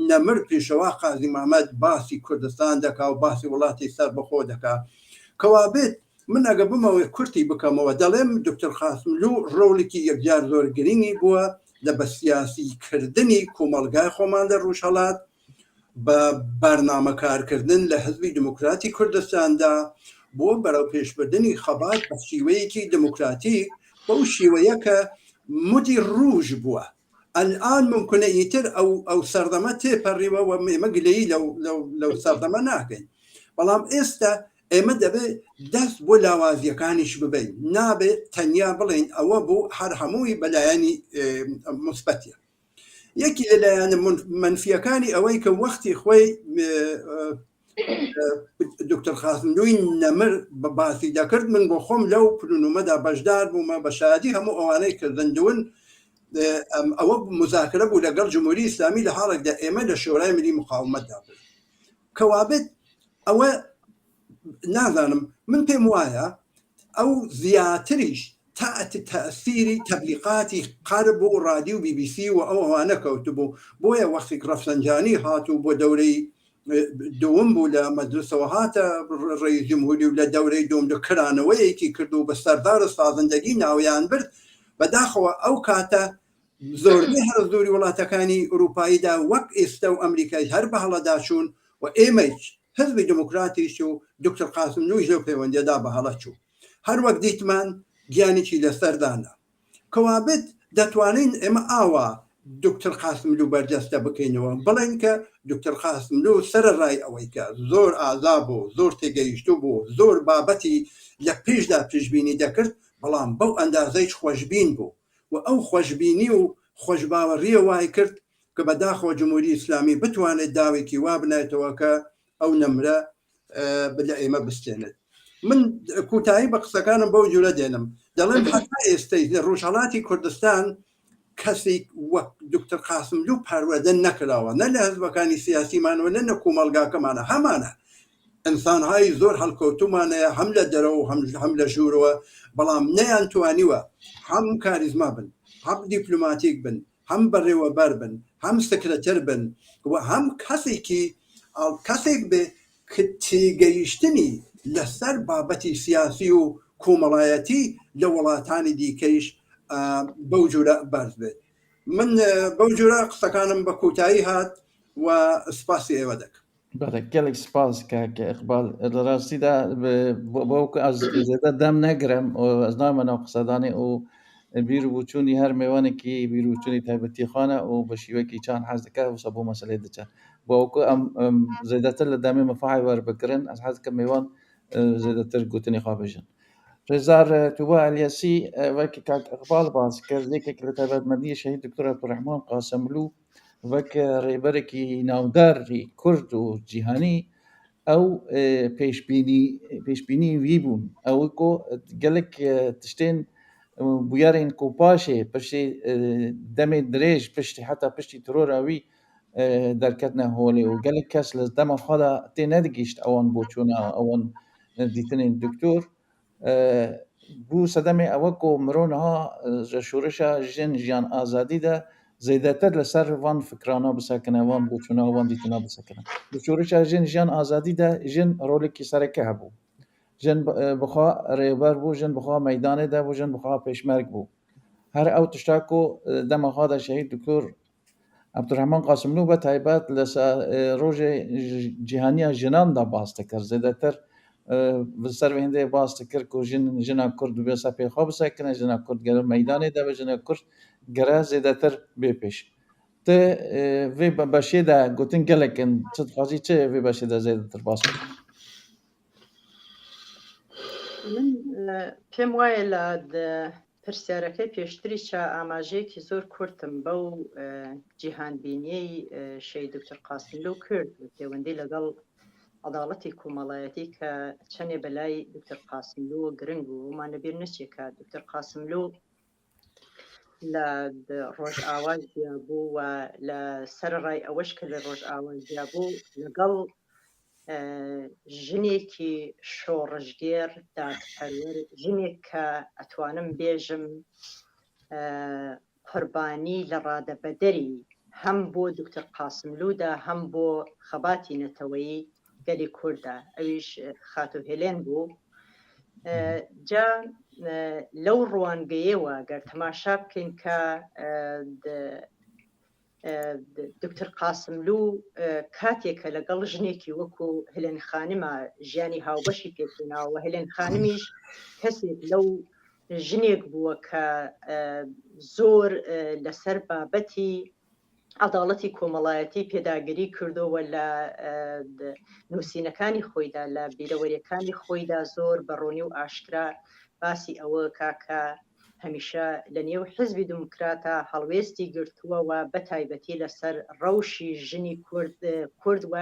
نەمر پێشەوا قازی محمد باسی کوردستان دەکا و باسی وڵاتی سەربەخۆ دەکا کەوابێت من ئەگە بمەوێت کورتی بکەمەوە دەڵێم دکتۆر قاسملوو ڕۆڵێکی یەکجار زۆر گرنگی بووە لە بە سیاسی کردنی کۆمەڵگای خۆمان لە ڕوژهەڵات بە بەرنامە کارکردن لە حزبی دموکراتی کوردستاندا بۆ بەرەوپێشبردنی خەبات بە شیوەیەکی دموکراتیک بەو شیوەیە کە مودی ڕوژ بووە ئەلئان ممکنە ئیتر ئەو ئەو سەردەمە تێپەڕیوە و ئێمە گلەیی لەو لەو لەو سەردەمە ناکەین بەڵام ئێستا ئێمە دەبێت دەست بۆ لاوازیەکانیش ببەین نابێت تەنیا بڵێین ئەوە بوو هەر هەمووی بەلایەنی موسبەتە یەکی لە لایەنە مەنفیەکانی ئەوەی کە وەختی خۆی دکتۆر قاسملووی نەمر بە باسی دەکرد من بۆ خۆم لەو پلونومەدا بەشدار بوومە بە شادی هەموو ئەوانەی کە زیندوون ئەوە مزاکرە بوو لەگەڵ جمهوری ئیسلامی لە حاڵێکدا ئێمە لە شۆرای ملی مقاومەتدا بوو کەوابێت ئەوە نازانم من پێم وایە ئەو زیاتریش تەعت تەئسیری تەبلیقاتی قەرب و ڕادی و بی بی سی و ئەو ئەوانە کەوتبوو بۆیە وەختێک ڕەفسەنجانی هات و بۆ دەورەی دووم بوو لە مەجلسەوە هاتە ڕەئیس جمهوری و لە دەورەی دووم لە کرانەوەیەکی کرد و بە سەردار سازندەگی ناویان برد بەداخەوە ئەو کاتە زۆربەی هەرە زۆری وڵاتەکانی ئوروپاییدا وەک ئێستا و ئەمریکایش هەر بە هەڵەدا چوون و ئێمەیش حزبی دموکراتیش و دوکتور قاسملوویش لەو پەیوەندیەدا بە هەڵە چوو. هەر وەک دیتمان گیانێکی لەسەر دانا. کەوابێت دەتوانین ئێمە ئاوا دوکتور قاسملوو بەرجەستە بکەینەوە بڵێین کە دوکتور قاسملوو سەرەڕای ئەوەی کە زۆر ئازا بوو، زۆر تێگەیشتوو بوو، زۆر بابەتی لە پێشدا پێشبینی دەکرد، بەڵام بەو ئەندازەیش خۆشبین بوو و ئەو خۆشبینی و خۆشباوەڕییە وای کرد کە بەداخەوە جمهوری ئیسلامی بتوانێت داوێکی وا بنێتەوە کە ئەو نەمرە لە ئێمە بستێنێت. من کوتایی بە قسەکانم بەو جورە دێنم دەڵێم هەتا ئێستەی لە ڕۆژهەڵاتی کوردستان کەسێک وەک دکتۆر قاسملوو پەروەردە نەکراوە نە لە حزبەکانی سیاسیمانەوە نە لە کۆمەڵگاکەمانە هەمانە ئینسانهای زۆر هەڵکەوتومان هەیە هەم لە دەرەوە و هەم لە ژوورەوە بەڵام نەیان توانیوە هەم کاریزما بن هەم دیپلۆماتیک بن هەم بەڕێوەبەر بن هەم سکرتر بن و هەم کەسێکی کەسێک بێ کە تێگەیشتنی لەسەر بابەتی سیاسی و کۆمەڵایەتی لە وڵاتانی دیکەیش بەو جورە بەرز بێت من بەو جورە قسەکانم بە کۆتایی هات و سپاسی ئێوە دەکەم. بەڵێ گەلێک سپاس کاک ئیقبال لە ڕاستیدا بۆ ئەز زێدە دەم نەگرم و ئەز نامە ناو قسەدانی و بیر و بوچوونی هەر مێوانێکی بیر و بوچوونی تایبەتی خوانە و بە شیوەیەکی چان حەز دەکا وسا بۆ مەسەلەی دچە بۆ ئەوکو ئەم زێدەتر لە دەمێ مفاعی وەربگرن ئەز حەز دەکەم مێوان زێدەتر گوتنی خوا بژن ڕێزار توبا ئەلیاسی وەک کاک ئیقبال باس کرد یەکێک لە تایبەتمەندی شەهید دکتۆر عەبدولڕەحمان قاسملوو وەک ڕێبەرێکی ناوداری کورد و جیهانی ئەو پێشبینی پێشبینی وی بوون ئەو کو gelek tiştên bûyerên ku paşê piştî demê dirêj piştî heta piştî terora wî derketine holê û gelek kes li dema xwe de tê nedigihîşt ewan boçûna ewan dîtinên doktor Bû sedemê ewe ku mirov niha ji şoreşa Jin Jiyan Azadî de zêdetir li ser van fikrana bisekine, van boçûna û van dîtina bisekine. Di şoreşa Jin Jiyan Azadî de jin rolekî sereke hebû. Jin bi xwe rêber bû, jin bi xwe meydanê de bû, jin bi xwe pêşmerg bû. Her ew tişta ku dema xwe de şehîd Doktor Ebdurehman Qasimlo be taybet li ser rojê cîhaniya jinan de bas dikir. Zêdetir li ser vê hindê bas dikir ku jin jina Kurd bi ser pê xwe bisekine, jina Kurd gere meydanê de be, jina Kurd gere zêdetir bê pêş. Ti vê beşê de gotin gelek in, çi dixwazî çi vê beşê de zêdetir bas bikî? من پێم وایە لە پرسیارەکەی پێشتریشا ئاماژەیەکی زۆر کورتم بەو جیهانبینیەی شەهید دکتۆر قاسملوو کرد لە پەیوەندی لەگەڵ عەداڵەتی کۆمەڵایەتی کە چەنێ بەلای دکتۆر قاسملووە گرنگ بوو ومان لەبیر نەچێ کە دکتۆر قاسملوو لە ڕۆژئاوا ژیا بوو و لە سەرەڕای ئەوەش کە لە ڕۆژئاوا ژیا بوو لەگەڵ ژنێکی شۆڕشگێڕ، دادپەروەر، ژنێک کە ئەتوانم بێژم قوربانی لە ڕادەبەدەری هەم بۆ دوکتور قاسملوو دا هەم بۆ خەباتی نەتەوەیی گەلی کورد دا، ئەویش خاتوو هێلێن بوو. جا لەو ڕوانگەیەوە گەر تەماشا بکەین کە دکتر قاسملوو کاتێک کە لەگەڵ ژنێکی وەکو هلێن خانمە ژیانی هاوبەشی پێکهێناوە، هلێن خانمیش کەسێک لەو ژنێک بووە کە زۆر لەسەر بابەتی عەداڵەتی کۆمەڵایەتی پێداگری کردەوە لە نووسینەکانی خۆیدا لە بیرەوەریەکانی خۆیدا زۆر بە ڕوونی و ئاشکرا باسی ئەوە کاکە هەمیشە لە نێو حیزبی دموکراتا هەڵوێستی گرتووە و بە تایبەتی لەسەر ڕەوشی ژنی کورد کورد و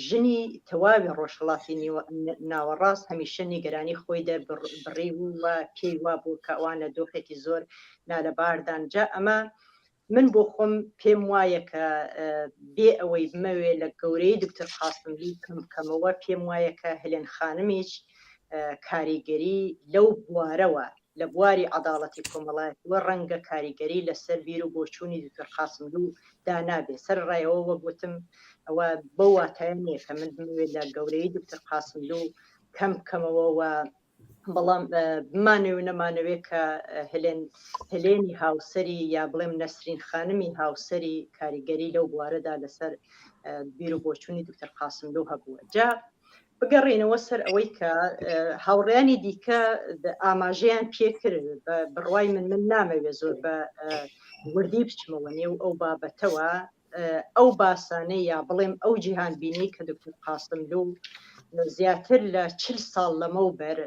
ژنی تەواوی ڕۆژهەڵاتی ناوەڕاست هەمیشە نیگەرانی خۆی دەربڕی و پێی وابوو کە ئەوان لە دۆخێکی زۆر نالەباردان. جا ئەمە من بۆ خۆم پێم وایە کە بێ ئەوەی بمەوێ لە گەورەی دکتۆر قاسملوو کەم بکەمەوە، پێم وایە کە هلێن خانمیش کاریگەری لەو بوارەوە لە بواری عەداڵەتی کۆمەڵایەتیوە ڕەنگە کاریگەری لەسەر بیر و بۆچوونی دکتۆر قاسملوو دانابێ. سەرەڕای ئەوە وەک وتم ئەوە بەو واتایە نییە کە من بمەوێ لە گەورەی دکتۆر قاسملوو کەم بکەمەوە و بەڵام بمانەوێ و نەمانەوێ کە هلێن هلێنی هاوسەری یا بڵێم نەسرین خانمی هاوسەری کاریگەری لەو بوارەدا لەسەر بیر و بۆچوونی دکتۆر قاسملوو هەبووە. جا بگەڕێنەوە سەر ئەوەی کە هاوڕێیانی دیکە ئاماژەیان پێکرد، بە بڕوای من من نامەوێ زۆر بە وردی بچمەوە نێو ئەو بابەتەوە، ئەو باسانەی یا بڵێم ئەو جیهانبینی کە دکتۆر قاسملوو زیاتر لە چل ساڵ لەمەوبەر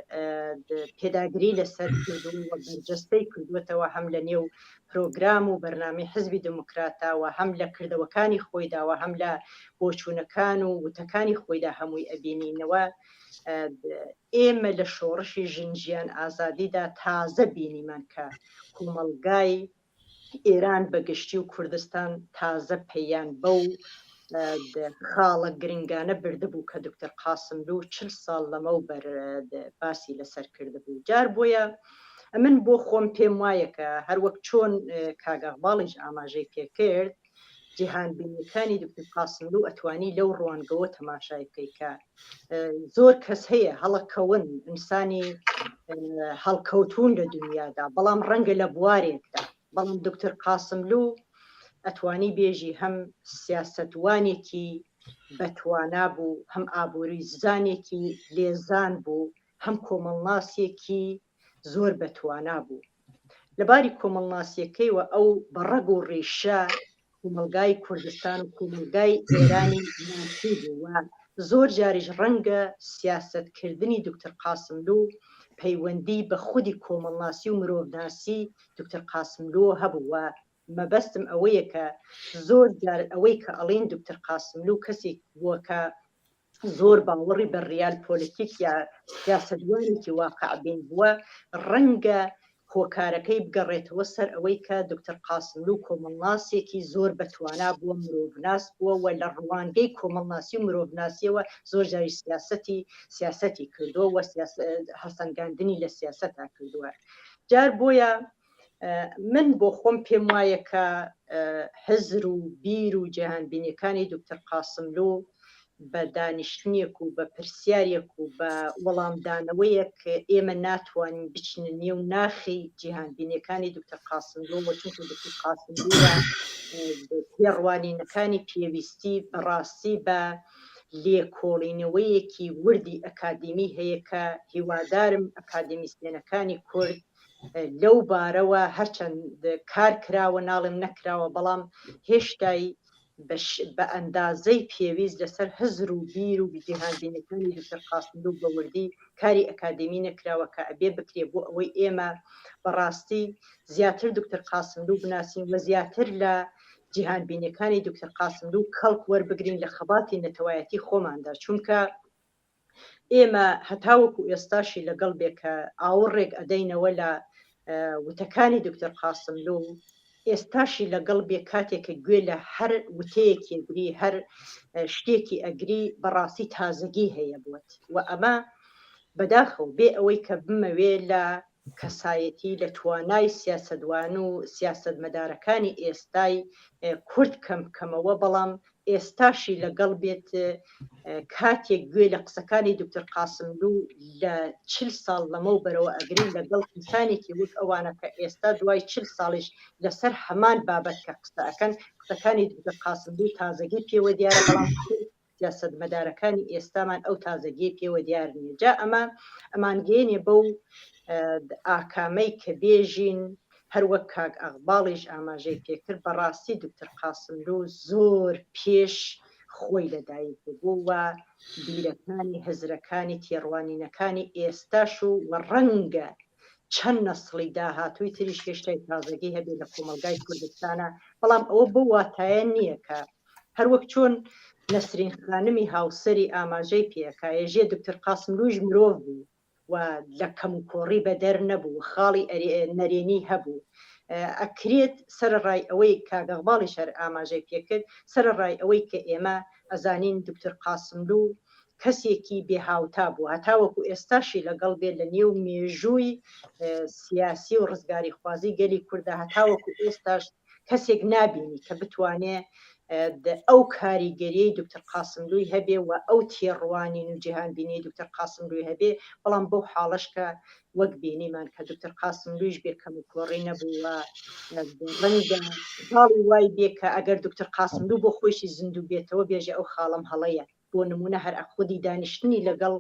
پێداگری لەسەر کردو و بەرجەستەی کردووەتەوە هەم لە نێو پرۆگرام و بەرنامەی حزبی دموکراتا و هەم لە کردەوەکانی خۆیدا و هەم لە بۆچوونەکان و وتەکانی خۆیدا هەمووی ئەبینینەوە. ئێمە لە شۆڕشی ژن ژیان ئازادیدا تازە بینیمان کە کۆمەڵگای ئێران بە گشتی و کوردستان تازە پەییان بەو خاڵە گرنگانە بردبوو کە دکتۆر قاسملوو چل ساڵ لەمەوبەر باسی لەسەر کردبوو. جار بۆیە ئەمن بۆ خۆم پێم وایە کە هەروەک چۆن کاک ئەغباڵیش ئاماژەی پێکرد جیهانبینیەکانی دکتۆر قاسملوو ئەتوانی لەو ڕوانگەوە تەماشای بکەی کە زۆر کەس هەیە هەڵەکەون، ئینسانی هەڵکەوتون لە دنیادا، بەڵام ڕەنگە لە بوارێکدا، بەڵام دکتۆر قاسملوو ئەتوانی بێژی هەم سیاسەتوانێکی بەتوانا بوو، هەم ئابووری زانێکی لێزان بوو، هەم کۆمەڵناسێکی زۆر بەتوانا بوو. لەباری کۆمەڵناسیەکەیوە ئەو بە ڕەگ و ڕیشە کۆمەڵگای کوردستان و کۆمەڵگای ئێرانی ناسی بوو و زۆر جاریش ڕەنگە سیاسەتکردنی دکتۆر قاسملوو پەیوەندی بە خودی کۆمەڵناسی و مرۆڤناسی دکتۆر قاسملووە هەبوو و مەبەستم ئەوەیە کە زۆر جار ئەوەی کە ئەڵێن دکتۆر قاسملوو کەسێک بووە کە زۆر باوەڕی بە ڕیال پۆلیتیک یا سیاسەتوانێکی واقعبین بووە، ڕەنگە هۆکارەکەی بگەڕێتەوە سەر ئەوەی کە دکتۆر قاسملوو کۆمەڵناسێکی زۆر بەتوانا بووە، مرۆڤناس بووە و لە ڕوانگەی کۆمەڵناسی و مرۆڤناسیەوە زۆر جاری سیاسەتی سیاسەتی کردووە و هەڵسەنگاندنی لە سیاسەتا کردووە. جار بۆیە من بۆ خۆم پێم وایە کە هزر و بیر و جیهانبینیەکانی دکتۆر قاسملوو بە دانیشتنێک و بە پرسیارێک و بە وەڵامدانەوەیەک ئێمە ناتوانین بچینە نێو ناخی جیهانبینیەکانی دکتۆر قاسملوو، چونکە دکتۆر قاسملوو تێڕوانینەکانی پێویستی بەڕاستی بە لێکۆڵینەوەیەکی وردی ئەکادیمی هەیە کە هیوادارم ئەکادیمیسیەنەکانی کورد لەو بارەوە هەرچەند کار کراوە ناڵێم نەکراوە، بەڵام هێشتای بە ئەندازەی پێویست لەسەر هزر و بیر و جیهانبینەکانی دکتۆر قاسملوو بە وردی کاری ئەکادیمی نەکراوە کە ئەبێ بکرێ بۆ ئەوەی ئێمە بەڕاستی زیاتر دکتۆر قاسملوو بناسین و زیاتر لە جیهانبینەکانی دکتۆر قاسملوو کەڵک وەربگرین لە خەباتی نەتەوایەتی خۆماندا، چونکە ئێمە هەتاوەکو ئێستاشی لەگەڵ بێ کە ئاوڕێک ئەدەینەوە لە وتەکانی دکتۆر قاسملوو. ئێستاشی لەگەڵ بێ کاتێک کە گوێ لە هەر وتەیەکی ئەگری هەر شتێکی ئەگری بەڕاستی تازەگی هەیە بۆت و ئەمە بەداخەوە بێ ئەوەی کە بمەوێ لە کەسایەتی لە توانای سیاسەتوان و سیاسەتمەدارەکانی ئێستای کورد کەم بکەمەوە بەڵام ئێستاشی لەگەڵ بێت کاتێک گوێ لە قسەکانی دکتۆر قاسملوو لە چل ساڵ لەمەو بەرەوە ئەگرین لەگەڵ کەسانێکی وەک ئەوانە کە ئێستا دوای چل ساڵیش لەسەر هەمان بابەت کە قسە ئەکەن قسەکانی دکتۆر قاسملوو تازەگی پێوە دیارە بەڵام سیاسەتمەدارەکانی ئێستامان ئەو تازەگیەی پێوە دیار نییە جا ئەمە ئەمانگەیەنێ بەو ئاکامەی کە بێژین هەروەک کاک ئەغباڵیش ئاماژەی پێکرد بەڕاستی دکتۆر قاسملوو زۆر پێش خۆی لەدایک ببوو و بیرەکانی هزرەکانی تێڕوانینەکانی ئێستاش و ڕەنگە چەند نەسڵی داهاتووی تریش هێشتای تازەگی هەبێ لە کۆمەڵگای کوردستانە بەڵام ئەوە بەو واتایە نییە کە هەروەک چۆن نەسرین خانمی هاوسەری ئاماژەی پێکا ێژێ دکتۆر قاسملوویش مرۆڤ بوو و لە کەموکۆڕی بەدەر نەبوو و خاڵی نەرێنی هەبوو. ئەکرێت سەرەڕای ئەوەی کاک ئەغباڵیش هەر ئاماژەی پێکرد، سەرەڕای ئەوەی کە ئێمە ئەزانین دکتۆر قاسملوو کەسێکی بێ هاوتا بوو هەتاوەکو ئێستاشی لەگەڵ بێت لە نێو مێژووی سیاسی و ڕزگاریخوازی گەلی کووردا هەتاوەکو ئێستاش کەسێک نابینی کە بتوانێ ئەو کاریگەریەی دکتۆر قاسملووی هەبێ و ئەو تێڕوانین و جیهانبینی دکتۆر قاسملووی هەبێ بەڵام بەو حاڵەش کە وەک بینیمان کە دکتۆر قاسملوویش بێ کەم و کۆڕی نەبوو و ڕەنگە خاڵی وای بێ کە ئەگەر دکتۆر قاسملوو بۆ خۆیشی زیندوو بێتەوە بێژێ ئەو خاڵەم هەڵەیە بۆ نمونە هەر خودی دانیشتنی لەگەڵ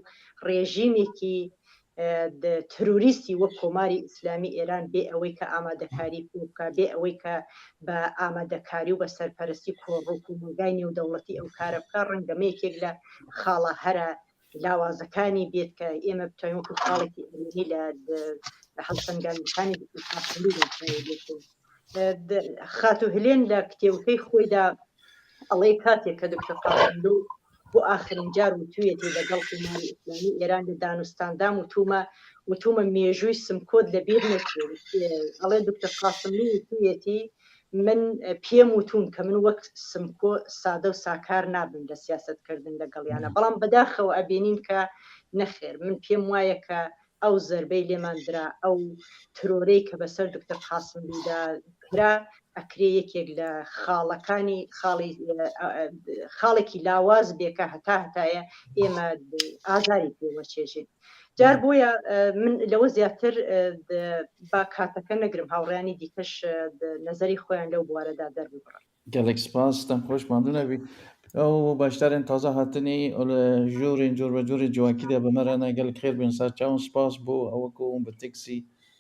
ڕێژیمێکی ترۆریستی وەک کۆماری ئیسلامی ئێران بێ ئەوەی کە ئامادەکاری پێ بکە بێ ئەوەی کە بە ئامادەکاری و بە سەرپەرستی کۆڕ و کۆمەڵگای نێودەوڵەتی ئەو کارە بکە ڕەنگەمە یەکێک لە خاڵە هەرە لاوازەکانی بێت کە ئێمە بتوانین وەکو خاڵێکی ئەرێنی لە هەڵسەنگاندنەکانی دکتۆر قاسملوو خاتوو هلێن لە کتێبەکەی خۆیدا ئەڵێ کاتێک کە دکتۆر قاسملوو بۆ ئاخرین جار وتوویەتی لەگەڵ کۆماری ئیسلامی ئێران لە دانوستاندام وتومە وتومە مێژووی سمکۆت لەبیر نەچێت ئەڵێ دکتۆر قاسملوو وتوویەتی من پێم وتون کە من وەک سمکۆ سادە و ساکار نابم لە سیاستکردن لەگەڵیانە بەڵام بەداخەوە ئەبینین کە نەخێر من پێم وایە کە ئەو زەربەی لێمان درا، ئەو ترۆرەی کە بەسەر دکتۆر قاسملوودا کرا، ئەکرێ یەکێک لە خاڵەکانی خاڵی خاڵێکی لاواز بێ کە هەتا هەتایە ئێمە ئازاری پێوە چێژین. جار بۆیە من لەوە زیاتر با کاتەکە نەگرم هاوڕیانی دیکەش نەزەری خۆیان لەو بوارەدا دەرببڕن. گەلێک سپاس دەم خۆش ماندوو نەبی. ئەو بەشدارên تازە هاتنی لە ژوورên جۆربەجۆری جواکی de bi me re ne gelek xêr bên ser çawan spas bo ew ku hûn bi teksî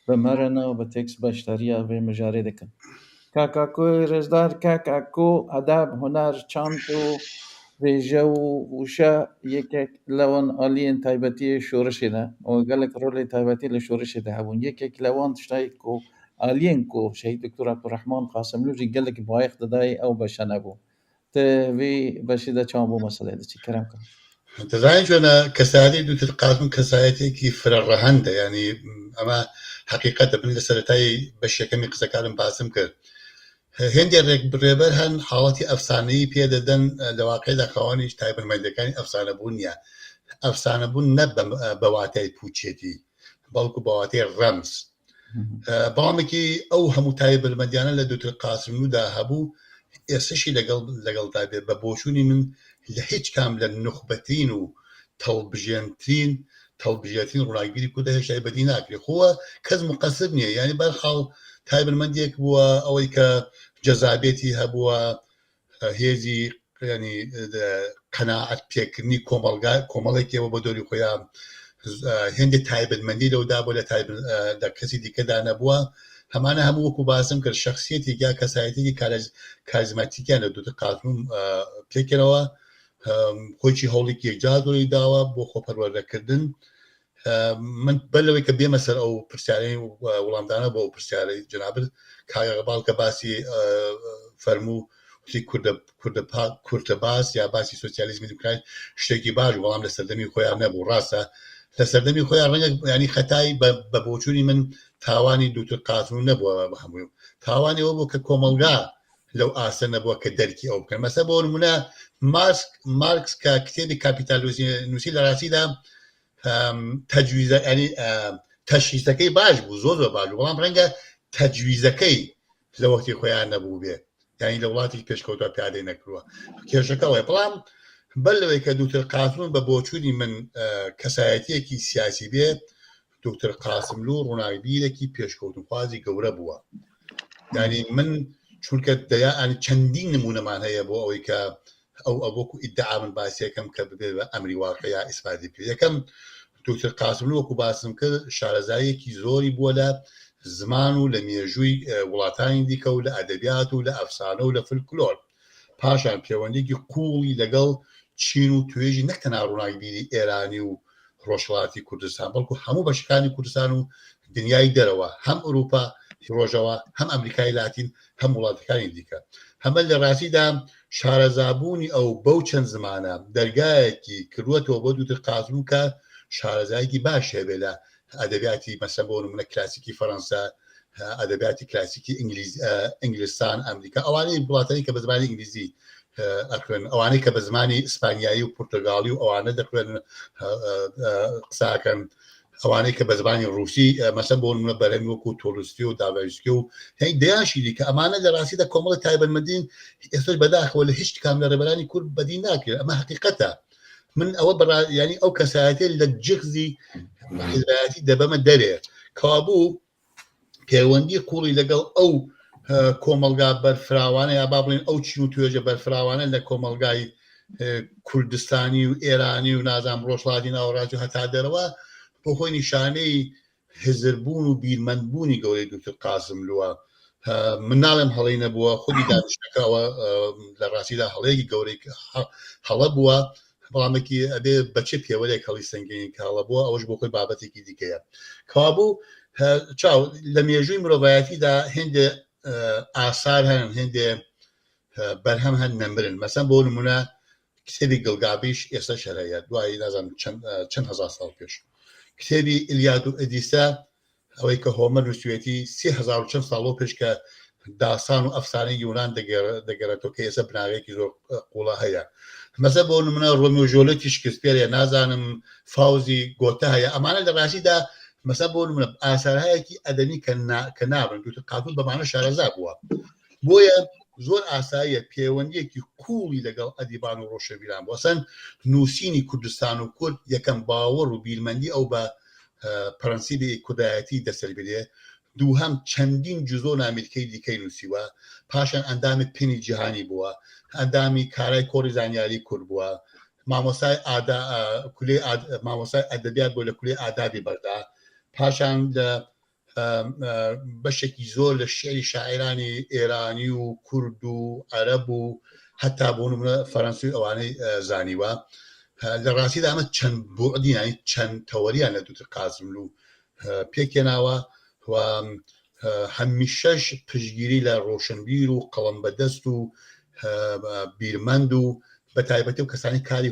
bi me re ne û bi teks beşdariya vê mijarê dikin. Kak Akoyê rêzdar Kak Ako edeb, huner, çand û wêje û wişe yekek li wan aliyên taybetî yê şorişê ne û gelek rolê taybetî li şorişê de hebûn. Yekek li wan tiştayê ku Aliyên ku Şehîd Doktor Abdurehman Qasimlo jî gelek bayex didayê ew beşe nebû. Ti vê beşê de çawa bo meseleyê diçî? Kerem ke. دەزانی چۆنە کەسایەتی دوکتور قاسم کەسایەتێکی فرە ڕەهەندە یانی ئەمە حەقیقەتە من لە سەرەتای بەش یەکەمی قسەکانم باسم کرد هێندێ ڕێک ڕێبەر هەن حاڵەتی ئەفسانەیی پێ دەدەن لە واقعدا خاوەنیش تایبەتمەندەکانی ئەفسانە بوون نییە ئەفسانە بوون نە بە واتای پوچێتی بەڵکو بە واتای ڕەمز بەڵامێکی ئەو هەموو تایبەتمەندیانە لە دوکتور قاسملوودا هەبوو ئێستەشی لەگەڵ لەگەڵدا بێت بە بۆچوونی من لە هیچ کام لە نوخبەترین و تەڵبژێنترین تەڵبژێرترین ڕووناکبیری کوردە هێشتای بەدی ناکرێت خۆوە کەس مقەسر نییە یعنی بەرحاڵ تایبەتمەندێک بووە ئەوەی کە جەزابێتی هەبووە هێزی ینی قەناعەت پێکردنی کۆمەڵگا کۆمەڵێکیەوە بە دۆری خۆیان هێندێک تایبەتمەندی لەودا بۆ لە لە کەسی دیکەدا نەبووە هەمانە هەموو وەکو باسم کرد شخصیەتێک یا کەسایەتێکی کاریزماتیکیان لە دوتر قاسم پێکەوە خۆیی هەوڵێکی یەکجار زۆری داوە بۆ خۆپەروەردەکردن من بەر لەوەی کە بێمە سەر ئەو پرسیارەی وڵامدانە بۆ ئەو پرسیارەی جەنابت کاک ئەقباڵ کە باسی فەرموو وتی کوردە کوردە کورتە باس یا باسی سوسیالیزمی دیموکرات شتێکی باش بەڵام لە سەردەمی خۆیان نەبوو ڕاستە لە سەردەمی خۆیان ڕەنگە ینی خەتای بە بۆچوونی من تاوانی دوکتور قاسملوو نەبووە بە هەمووی تاوانی ئەوە بوو کە کۆمەڵگا لەو ئاستە نەبووە کە دەرکی ئەو بکەن مەسە بۆ نمونە مارکس مارکس کە کتێبی کاپیتالیزمی نووسی لە ڕاستیدا تەجویزە ینی تەشخیسەکەی باش بوو زۆر زۆر باش بوو بەڵام ڕەنگە تەجویزەکەی لە وەختی خۆیان نەبوو بێ یانی لە وڵاتێکی پێشکەوتوە پیادەی نەکردووە کێشەکە ئەوەیە بەڵام بەر لەوەی کە دوکتور قاسملوو بە بۆچوونی من کەسایەتیەکی سیاسی بێ دکتۆر قاسملوو ڕووناکبیرێکی پێشکەوتنخوازی گەورە بووە یعنی من چونکە دەیان چەندین نمونەمان هەیە بۆ ئەوەی کە ئەو ئەوەکو ئیدعا من باسیەکەم کە ببێ بە ئەمری واقع یا ئیسپاتی بکرێت یەکەم دکتۆر قاسملوو وەکو باسم کرد شارەزاییەکی زۆری بووە لە زمان و لە مێژووی وڵاتانی دیکە و لە ئەدەبیات و لە ئەفسانە و لە فلکلۆر پاشان پەیوەندیکی قوڵی لەگەڵ چین و توێژی نەک تەنها ڕووناکبیری ئێرانی و ڕۆژهەڵاتی کوردستان بەڵکو هەموو بەشەکانی کوردستان و دنیای دەرەوە هەم ئەوروپا ڕۆژەوە هەم ئەمریکای لاتین هەم وڵاتەکانی دیکە هەمە لە ڕاستیدا شارەزابوونی ئەو بەو چەند زمانە دەرگایەکی کردووەتەوە بۆ دوکتور قاسملوو کە شارەزایەکی باش هەبێ لە ئەدەبیاتی مەسەن بۆ نمونە کلاسیکی فەرەنسا ئەدەبیاتی کلاسیکی ئینگلیز ئینگلستان ئەمریکا ئەوانەی وڵاتانی کە بە زمانی ئینگلیزی ئەخوێن ئەوانەی کە بە زمانی ئیسپانیایی و پرتغالی و ئەوانە دەخوێن قساکەن ئەوانەی کە بە زمانی ڕووسی مەسەن بۆ نمونە بەرهەمی وەکو تۆلستۆی و داڤایسکی و هەی دەیان شی دیکە ئەمانە لە ڕاستیدا کۆمەڵی تایبەتمەندین ئێستاش بەداخەوە لە هیچ کام لە ڕێبەرانی کورد بەدی ناکرێت ئەمە حقیقەتە من ئەوە بەڕا ینی ئەو کەسایەتێ لە جغزی حزبایەتی دەبەمە دەرێ کەوابوو پەیوەندی قوڵی لەگەڵ ئەو کۆمەڵگا بەرفراوانە یا با بڵێن ئەو چین و توێژە بەرفراوانە لە کۆمەڵگای کوردستانی و ئێرانی و نازام ڕۆژهەڵاتی ناوەڕاست و هەتا دەرەوە بۆ خۆی نیشانەی هزربوون و بیرمەندبوونی گەورەی دوکتور قاسملووە من ناڵێم هەڵەی نەبووە خودی دانیشتەکەەوە لە ڕاستیدا هەڵەیەکی گەورەی هەڵە بووە بەڵامێکی ئەبێ بە چ پێوەرێک هەڵی سەنگێنین کە هەڵە بووە ئەوەش بۆ خۆی بابەتێکی دیکەیە کەوابوو چاو لە مێژووی مرۆڤایەتیدا هێندێ ئاسار هەن هێندێ بەرهەم هەن نەمرن مەسەن بۆ نمونە کتێبی گڵگابیش ئێستا هەر هەیە دوایی نازانم چەند هەزار ساڵ پێش کتێبی ئیلیاد و ئەدیسە ئەوەی کە هۆمەر نووسوێتی 3000 و چەند ساڵۆ پێش کە داستان و ئەفسانەی یونان دەگەڕێتەوە کە ئێستا بناغەیەکی زۆر قوڵە هەیە مەسە بۆ نمونە ڕۆمیۆ ژۆلێتی شکسپێرە نازانم فاوزی گۆتە هەیە ئەمانە لە ڕاستیدا مەسە بۆ نمونە ئاسارهایەکی ئەدەمی کە نابن دوتر قاتول بەمانە شارەزا بووە بۆیە زۆر ئاساییە پێوەندییەکی قووڵی لەگەڵ ئەدیبان و ڕۆشنبیران بوو. ئەسڵەن نووسینی کوردستان و کورد یەکەم باوەڕ و بیرمەندی ئەو بە پرەنسیبی کوردایەتی دەسەلبرێ، دووهەم چەندین جزۆ نامیلکەی دیکەی نووسیوە، پاشان ئەندامی پنی جیهانی بووە، ئەندامی کارای کۆڕی زانیاری کورد بووە، مامۆستای ئادا کولەی مامۆستای ئەدەبیات بووە لە کولەی ئادابی بەغدا، پاشان لە بەشێکی زۆر لە شعری شاعرانی ئێرانی و کورد و عەرەب و هەتا بۆ نمونە فەرەنسی ئەوانەی زانیوە لە ڕاستیدا ئەمە چەند بوعدی یانی چەند تەوەریان لە دوکتور قاسملوو پێکهێناوە و هەمیشەش پشتگیری لە ڕۆشنبیر و قەڵەم بەدەست و بیرمەند و بە تایبەتی و کەسانی کاری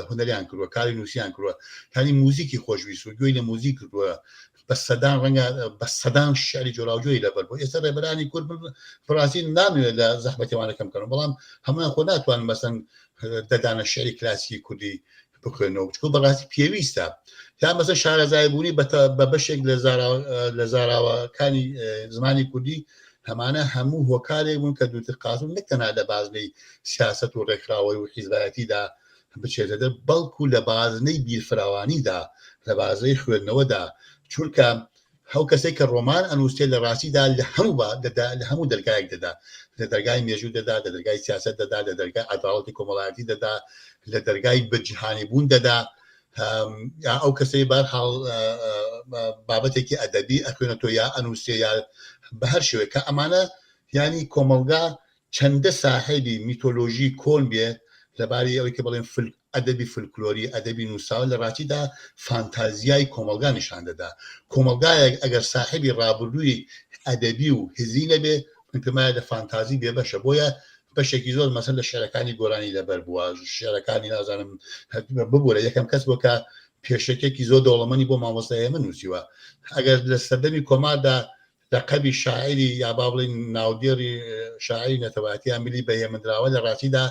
هونەریان کردووە کاری نووسیان کردووە کاری موزیکی خۆشویست و گوێی لە موزیک کردووە بە سەدان ڕەنگە بە سەدان شعری جۆراوجۆری لەبەر بوو ئێستا ڕێبەرانی کورد من بەڕاستی نامەوێت لە زەحمەتیوانەکەم بکەم بەڵام هەموویان خۆ ناتوان مەسەن دەدانە شعری کلاسیکی کوردی بخوێنەوە چکۆ بەڕاستی پێویستە یا مەسە شارەزای بوونی بە بەشێک لە زاراوەکانی زمانی کوردی هەمانە هەموو هۆکارێک بوون کە دوتر قاسم نەک تەنها لە بازنەی سیاست و ڕێکخراوەی و حیزبایەتیدا بچێتە دەر بەڵکو لە بازنەی بیرفراوانیدا لە بازنەی خوێندنەوەدا چونکە ئەو کەسێک کە ڕۆمان ئەنووسێ لە ڕاستیدا لە هەموو با لە هەموو دەرگایەک دەدا لە دەرگای مێژوو دەدا لە دەرگای سیاست دەدا لە دەرگای عەداڵەتی کۆمەڵایەتی دەدا لە دەرگای بە جیهانی بوون دەدا یا ئەو کەسەی بەرحاڵ بابەتێکی ئەدەبی ئەخوێنێتەوە یا ئەنووسێ یا بە هەر شێوەیە کە ئەمانە یانی کۆمەڵگا چەندە ساحێبی میتۆلۆژی کۆن بێ لەباری ئەوەی کە بڵێن فل ئەدەبی فلکلۆری، ئەدەبی نووسراوە لە ڕاستیدا فانتازیای کۆمەڵگا نیشان دەدا. کۆمەڵگایەک ئەگەر ساحێبی ڕابردووی ئەدەبی و هزری نەبێ، من پێم وایە لە فانتازی بێبەشە. بۆیە بەشێکی زۆر مەسەن لە شیعرەکانی گۆرانی لەبەر بووە، شیعرەکانی نازانم ببوورە یەکەم کەس بووە کە پێشەکێکی زۆر دەوڵەمەنی بۆ مامۆستا هێمن نووسیوە. ئەگەر لە سەردەمی کۆماردا لەقەبی شاعیری یا با بڵێین ناودێڕی شاعیری نەتەوایەتی یا ملی بە هێمن دراوە، لە ڕاستیدا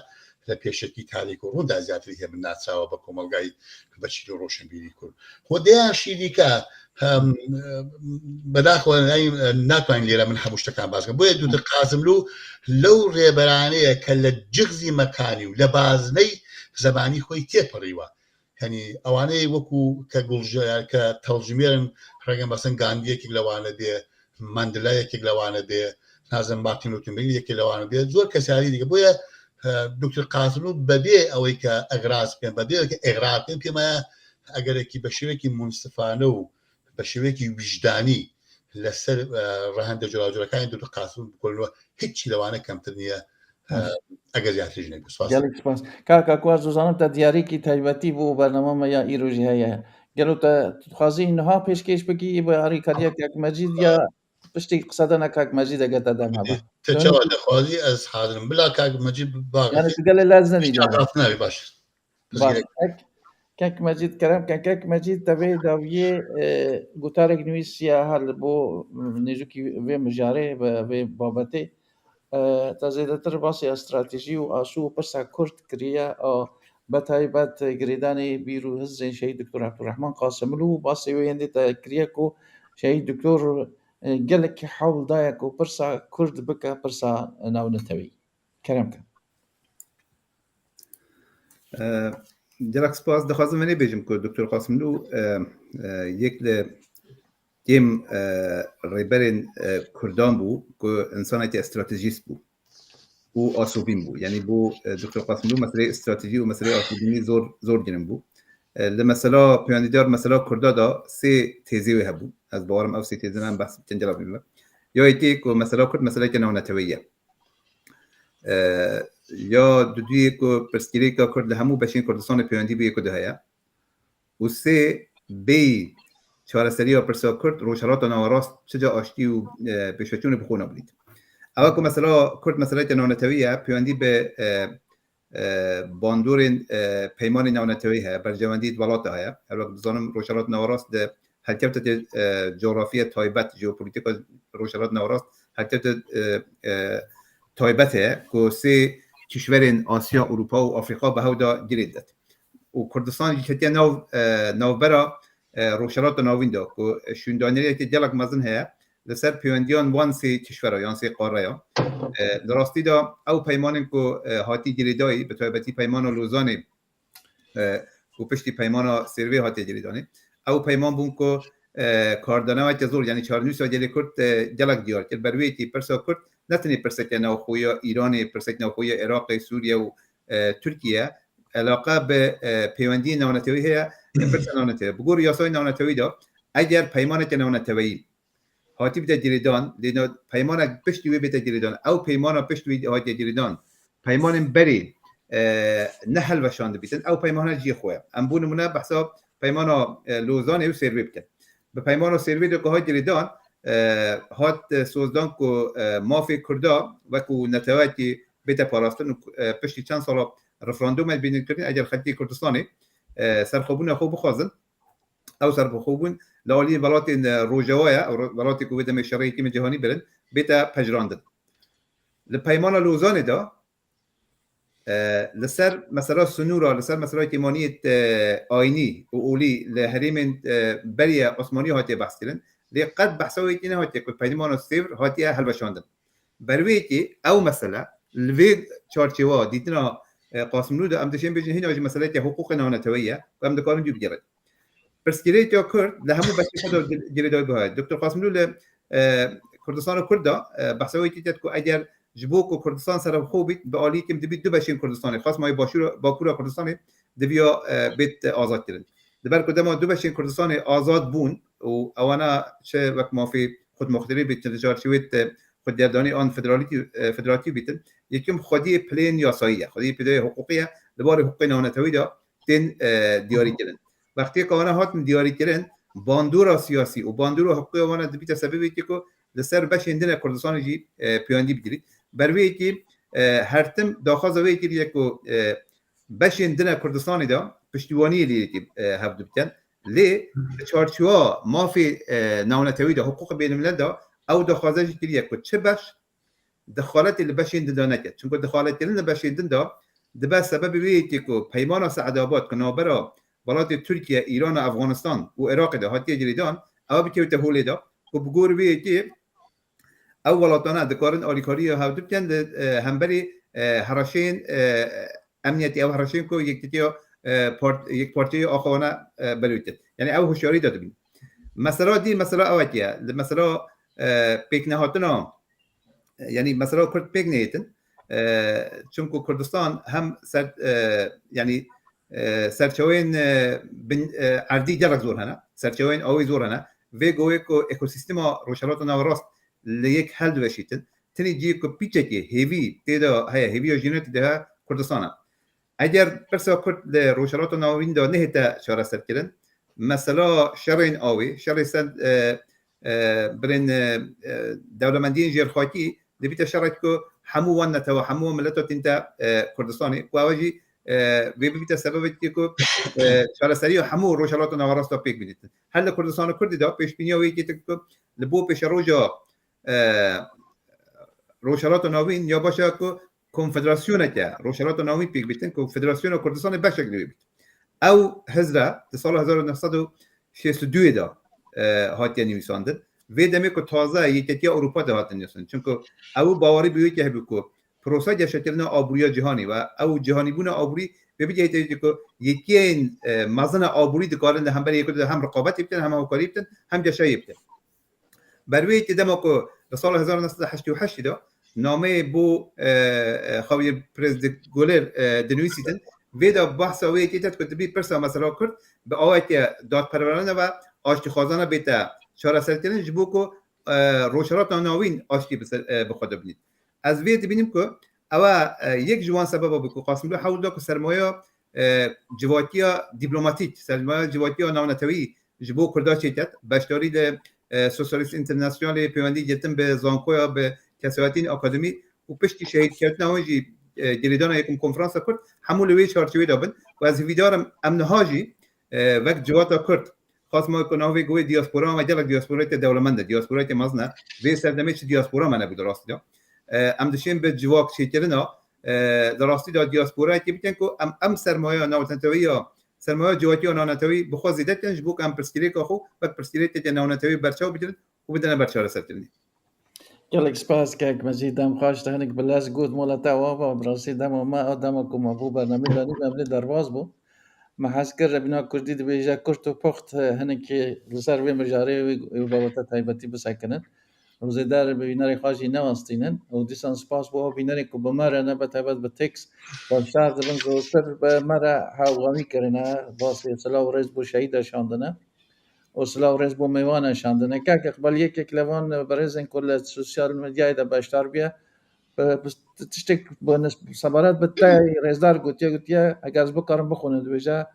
لە پێشەکی تاریک و ڕووندا زیاتر هێمن ناسراوە بە کۆمەڵگای بەشیر و ڕۆشنبیری کورد. خۆ دەیان شتی دیکە بەداخەوە ناتوانین لێرە من هەموو شتەکان باس بکەم. بۆیە دوکتور قاسملوو لەو ڕێبەرانەیە کە لە جغزی مەکانی و لە بازنەی زەمانی خۆی تێپەڕیوە. یانی ئەوانەی وەکو کە گوڵژە کە تەڵژمێرن ڕەنگە مەسەن گاندی یەکێک لەوانە بێ ماندلا یەکێک لەوانە بێ نازم مارتین لوتنبرگ یەکێک لەوانە بێ زۆر کەساری دیکە بۆیە دکتۆر قاسملوو بەبێ ئەوەی کە ئەغراز بکەن بەبێ ئەوەی کە ئێغرا بکەن پێم وایە ئەگەرێکی بە شێوەیەکی مونسفانە و بە شێوەیەکی ویژدانی لەسەر ڕەهەندە جۆراوجۆرەکانی دکتۆر قاسملوو بکۆڵنەوە هیچی لەوانە کەمتر نییە ئەگەر زیاتریش نەبێت. سپاس. گەلێک سپاس کاک ئاکواز دەزانم تا دیاریکی تایبەتی بۆ بەرنامەمە یا ئیرۆژی هەیە گەلۆ تە دخوازی نها پێشکێش بکی بە هاریکاریە کاک مەجید یا پشتی قسەدەنە کاک مەجید ئەگەر تە دەم هەبا تە چاوا دەخوازی ئەز حازرم بلا کاک مەجید باغ یعنی تو گەلێ لاز نەبی ناوی باش باش کاک مەجید کەرەم کە کاک مەجید دەبێ داویێ گوتارێک نوویسیە هەر بۆ نێژوکی وێ مژارێ بە وێ بابەتێ تا زێدەتر باسی ئەستراتیژی و ئاسوو و پرسا کورد کریە بە تایبەت گرێدانی بیر و هزرێن شەهید دکتۆر عەبدولڕەحمان قاسملوو و باسی وێ هێندێ تا کریە کو شەهید دکتۆر گەلێک حەول دایە کو پرسا کورد بکە پرسا ناونەتەوەیی. کەرەم کە. گەلەک سپاس دەخوازم منێ بێژم کو دکتۆر قاسملوو یەک لە کێم ڕێبەرێن کوردان بوو کو ئینسانێکی ئەستراتژیست بوو و ئاسۆبین بوو یعنی بۆ دکتۆر قاسملوو مەسلەی ئستراتژی و مەسلەی ئاسۆبینی زۆر زۆر گرنگ بوو لە مەسەلا پەیوەندیدار مەسەلا کوردادا سێ تێزی وێ هەبوو ئەز باوەڕم ئەو سێ تێزە من بەحس بکەن جەلا ببینم یا یەکێ کو مەسەلا کورد مەسەلەیەکی ناونەتەوەییە یا دوویە کو پرسگرێکا کورد لە هەموو بەشên کوردستانê پەیوەندی bi yekû de heye û sê bêyî çareseriya pirsa Kurd Rojhilata Naverast çi ca aştî û pêşveçûnê bi xwe nabinît. Ew ku mesela Kurd meseleyeke navnetewî ye pêwendî bi bandorên peymanên navnetewî heye, berjewendî di welat de heye. Her wek dizanim Rojhilata Naverast di helkefteke coğrafiye taybet, jeopolîtîka Rojhilata Naverast helkefte taybet heye ku sê kişwerên Asya, Ewropa û Afrîka bi hew de girê didet. Û Kurdistan jî ketiye nav navbera Rojhilata Navîn de ku şûndanîriyeke gelek mezin heye li ser pêwendiyan wan sê kişwera yan sê qareya. Li rastî de ew peymanên ku hatî girêdayî bi taybetî peymana Lozanê ku piştî peymana Sêrvê hatiye girêdanê ew peyman bûn ku kardaneweke zor yanî çarenûsa gelê Kurd gelek diyar kir. Ber wê yekê pirsa Kurd ne tenê pirseke navxweya Îranê, pirsek navxweya Iraqê, Sûriye û Tirkiye elaqe bi pêwendiyên navnetewî heye pirsa navnetewî. Bi gor yasayên navnetewî de eger peymaneke navneteweyî hatî bide girêdan lê peymanek piştî wê bête girêdan ew peymana piştî wê hatiye girêdan peymanên berê ne helveşandibîtin ew peymana ciyê xwe ye. Em bo nimûne behsa peymana Lozanê û Sêrvê bikin. Bi peymana Sêrvê de ku hat girêdan hat sozdan ku mafê Kurda wekû netewekî bête parastin û piştî çend sala referandûmê bînin kirin eger xelkê Kurdistanê serxwebûna xwe bixwazin ew serxwebûn li aliyê welatên Rojava ye welatê ku wê demê şerê yekî cîhanî birin bête pejirandin. Li peymana Lozanê de li ser mesela sinûra li ser mesela kêmaniyê ayînî û olî li herêmên beriye Osmanî hatiye behskirin lê qet behsa wê yekê nehatiye ku peymana Sêvr hatiye hilweşandin. Ber wê yekê ew mesele li vê çarçêwa dîtina Qasimlû de em dişên bêjin hîna jî meseleyeke hiqûqê navneteweyî ye ku em dikarin dû bigerin. Pirsgirêka Kurd li hemû beşê xwe de girêdayî bihaye. Doktor Qasimlû li Kurdistana Kurd de behsa wê yekê kir ku eger ji bo ku Kurdistan serebixwe bît bi aliyê kêm dibî du beşên Kurdistanê xasmayê başûr Bakûra Kurdistanê diviya bêt azad kirin. Di ber ku dema du beşên Kurdistanê azad bûn û ewana çi wek mafê xudmoxtirî bîtin li çarçêwê xwedgerdanî an federatî bîtin yekem xwediyê pileyên yasayî ye, xwediyê pileyê hiqûqî ye li barê hiqûqê navnetewî de tên diyarîkirin. Wextê ku wana hatin diyarîkirin bandora siyasî û bandora hiqûqî wana dibîte sebebê ku li ser beşên din e Kurdistanê jî pêwendî bigirî. Ber wê yekê her tim daxwaza wê yekê ye ku beşên din e Kurdistanê de piştîwaniyê lê yekê hev dibikin. لێ چوارچێوە مافی ناونەتەوی دا حقوق بین الملل دا ئەو داخوازە ژی کریە کو چ بەش دخالەتی لە بەشێن din da neke. Çunku dixaletkirin li beşên din da dibe sebebê wê yekê ku peymana Seedabad ku navbera welatê Tirkiye, Îran û Efxanistan û Iraqê de hatiye girêdan ew bikewte holê de ku bi gor wê yekê ew welatane dikarin alîkariya hev du bikin li hemberî hereşeyên emniyetî ew hereşeyên ku yekîtiya yekparçeyî axa wan berê dikin. Yani ew hişyarî de dibîn. Mesela dî mesela ew ye li mesela pêknehatina yani mesela Kurd pêk neyêtin çimku Kurdistan hem ser yani serçeweyên bin erdî gelek zor hene serçeweyên awî zor hene vê goyê ku ekosîstema Rojhilata Naverast li yek hel diweşîtin tenê ciyê ku pîçekê hêvî tê de heye hêviya jînê tê de heye Kurdistan e. Eger pirsa Kurd li Rojhilata Navîn de nehête çareserkirin mesela şerên awê şerê ser birên dewlemendiyên jêrxakî dibîte şerek ku hemû wan netewe hemû wan mileta tên te Kurdistanê ku ew jî vê bibîte sebebekî ku çareseriya hemû Rojhilata Naverasta pêk bînîtin. Her li Kurdistana Kurdî de pêşbîniya wê yekê ku li bo pêşeroja Rojhilata Navîn ya baş e ku konfederasyoneke Rojhilata Navîn pêk bîtin ku Federasyona Kurdistanê beşek li wê bît. Ew hizre di sala 1962 de hatiye nivîsandin. Vê demê ku taze Yekîtiya Ewropa de hatin nivîsandin. Çunku ew bawerî bi wê yekê hebû ku prosa geşekirina aboriya cîhanî ve ew cîhanîbûna aborî vê bigihîte ku yekiyên mezin aborî dikarin li hemberî yekê de hem rekabetê bikin hem hevkarî bikin hem geşeyê bikin. Ber wê yekê dema ku li sala 1988 de nameyê bo Xavier Perez de Goller dinivîsîtin vê de behsa wê yekê te ku dibî pirsa mesela Kurd bi awayeke dadperwerane ve aştîxwazane bête çareserkirin ji bo ku Rojhilata Navîn aştî bi xwe de bibînît. Ez vê dibînim ku ew yek ji wan sebeba bû ku Qasimlo hewl da ku sermayeya civakiya dîplomatîk, sermayeya civakiya navnetewî ji bo Kurda çêket, beşdarî li Sosyalîst Internasyonalê pêwendî girtin bi zankoya bi kesayetîn akademî û piştî şehîdkewtina wê jî girêdana yekem konferansa Kurd hemû li wê çarçovê de bin û ez hêvîdar im em niha jî wek civata Kurd xasma ku navê wê diaspora me gelek diasporayeke dewlemend e, diasporayeke mezin e. Vê serdemê çi diaspora me nebû di rastî de. Em dişên bi civak çêkirina di rastî de diasporayekê bikin ku em em sermayeya navnetewî ya sermayeya civakî ya navnetewî bi xwe zêde bikin ji bo ku em pirsgirêka xwe wek pirsgirêkeke navnetewî berçav bigirin û bidine ber çareserkirinê. Gelek spas kek Mecîd dem xweş te hinek bi lez got mala te ava bi rastî dema me a dema ku me bû bernameyê danî em lê derbas bû. Me hez kir rebîna Kurdî dibêje kurt û puxt hinekî li ser vê mijarê wê babeta taybetî bisekinin û zêde bi bînerê xwe jî newestînin û dîsan spas bo ew bînerê ku bi me re ne bi taybet bi tekst beşdar dibin zûtir bi me re hewamî kirine basê silav û rêz bo şehîda şandine û silav rêz bo mêwana şandine. Kak Iqbal yekek li van birêzên ku li sosyal medyayê de beşdar bûye tiştek sebaret bi te rêzdar gotiye gotiye eger ez bikarim bixwînim dibêje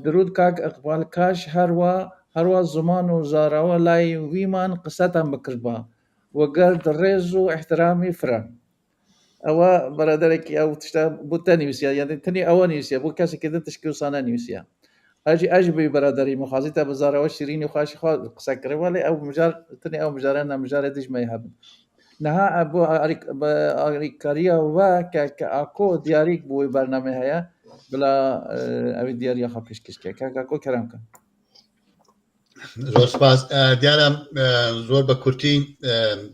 Dirûd kak Iqbal kaş herwa herwa ziman û zarawa lay wîman qisetan bikirba wegerd rêz û îhtiramî fire. Ewa beraderekî ew tişta bo te nivîsiye yani tenê ewa nivîsiye bo kesekî din tişkî wisa nenivîsiye. Ez jî ez jî bûyî beraderî min xwazî te bi zarawa şîrînî xweş xwe qise kiriba lê ew mijar tenê ew mijare ne mijarê dijî me hebin. Niha bo bi alîkariya we kek Ako diyarîk bo wê bernameyê heye bila ew ê diyariya xwe pêşkêş bike. Kek Ako kerem ke. زۆر سپاس دیارە زۆر بە کورتی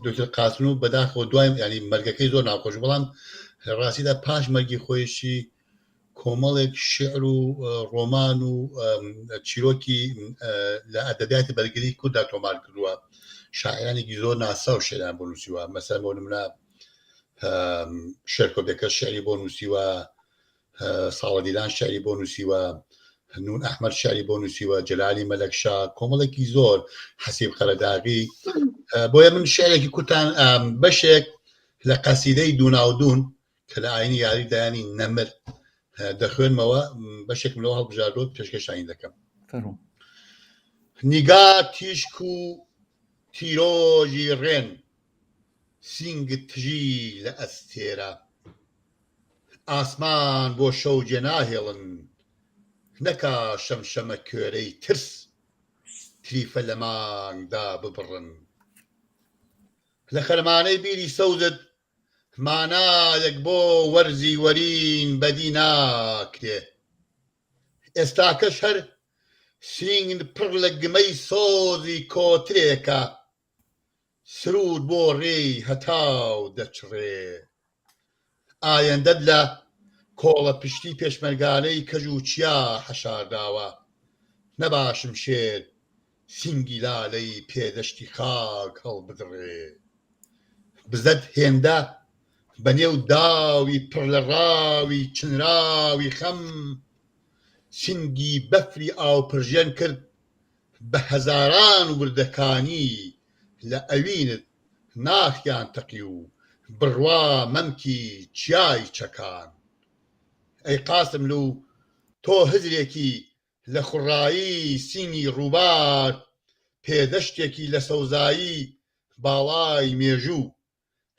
دکتۆر قاسملوو بەداخەوە دوای ینی مەرگەکەی زۆر ناخۆش بەڵام لە ڕاستیدا پاش مەرگی خۆیشی کۆمەڵێک شعر و ڕۆمان و چیرۆکی لە ئەدەبیاتی بەرگری کورددا تۆمار کردووە شاعرانێکی زۆر ناسراو شعریان بۆ نووسیوە مەسەلەن بۆ نمونە شێرکۆ بێکەس شعری بۆ نووسیوە ساڵە دیلان شعری بۆ نووسیوە نون ئەحمەد شعری بۆ نووسیوە جەلالی مەلەکشا کۆمەڵێکی زۆر حەسیب قەرەداغی بۆیە من شعرێکی کوتان بەشێک لە قەسیدەی دووناودوون کە لە ئاینی یاری دایانی نەمر دەخوێنمەوە بەشێکم لەوە هەڵبژاردووە پێشکەشتانی دەکەم نیگا تیشک و تیرۆژی ڕێن سینگت تژی لە ئەستێرە ئاسمان بۆ شەو جێناهێڵن. نەکا شەمشەمەکوێرەی ترس تریفە لە مانگدا ببڕن. لە خەرمانەی بیری سەوزت مانایەک بۆ وەرزی وەرین بەدی ناکرێ. ئێستاکەش هەر سینگ پڕ لە گمەی سۆزی کۆترێکە سروود بۆ ڕێی هەتاو دەچڕێ. ئایەندەت لە کۆڵەپشتی پێشمەرگانەی کەژ و چیا حەشارداوە. نەبا شمشێر سینگی لالەی پێدەشتی خاک هەڵبدڕێ. بزەت هێندە بە نێو داوی پڕ لە ڕاوی چنراوی خەم، سینگی بەفری ئاوپرژێن کرد بە هەزاران وردەکانی لە ئەوینت ناخیان تەقی و بڕوا مەمکی چیای چەکان. ئەی قاسملوو تۆ هزرێکی لە خوڕایی سینگی ڕووبار، پێدەشتێکی لە سەوزایی باڵای مێژوو،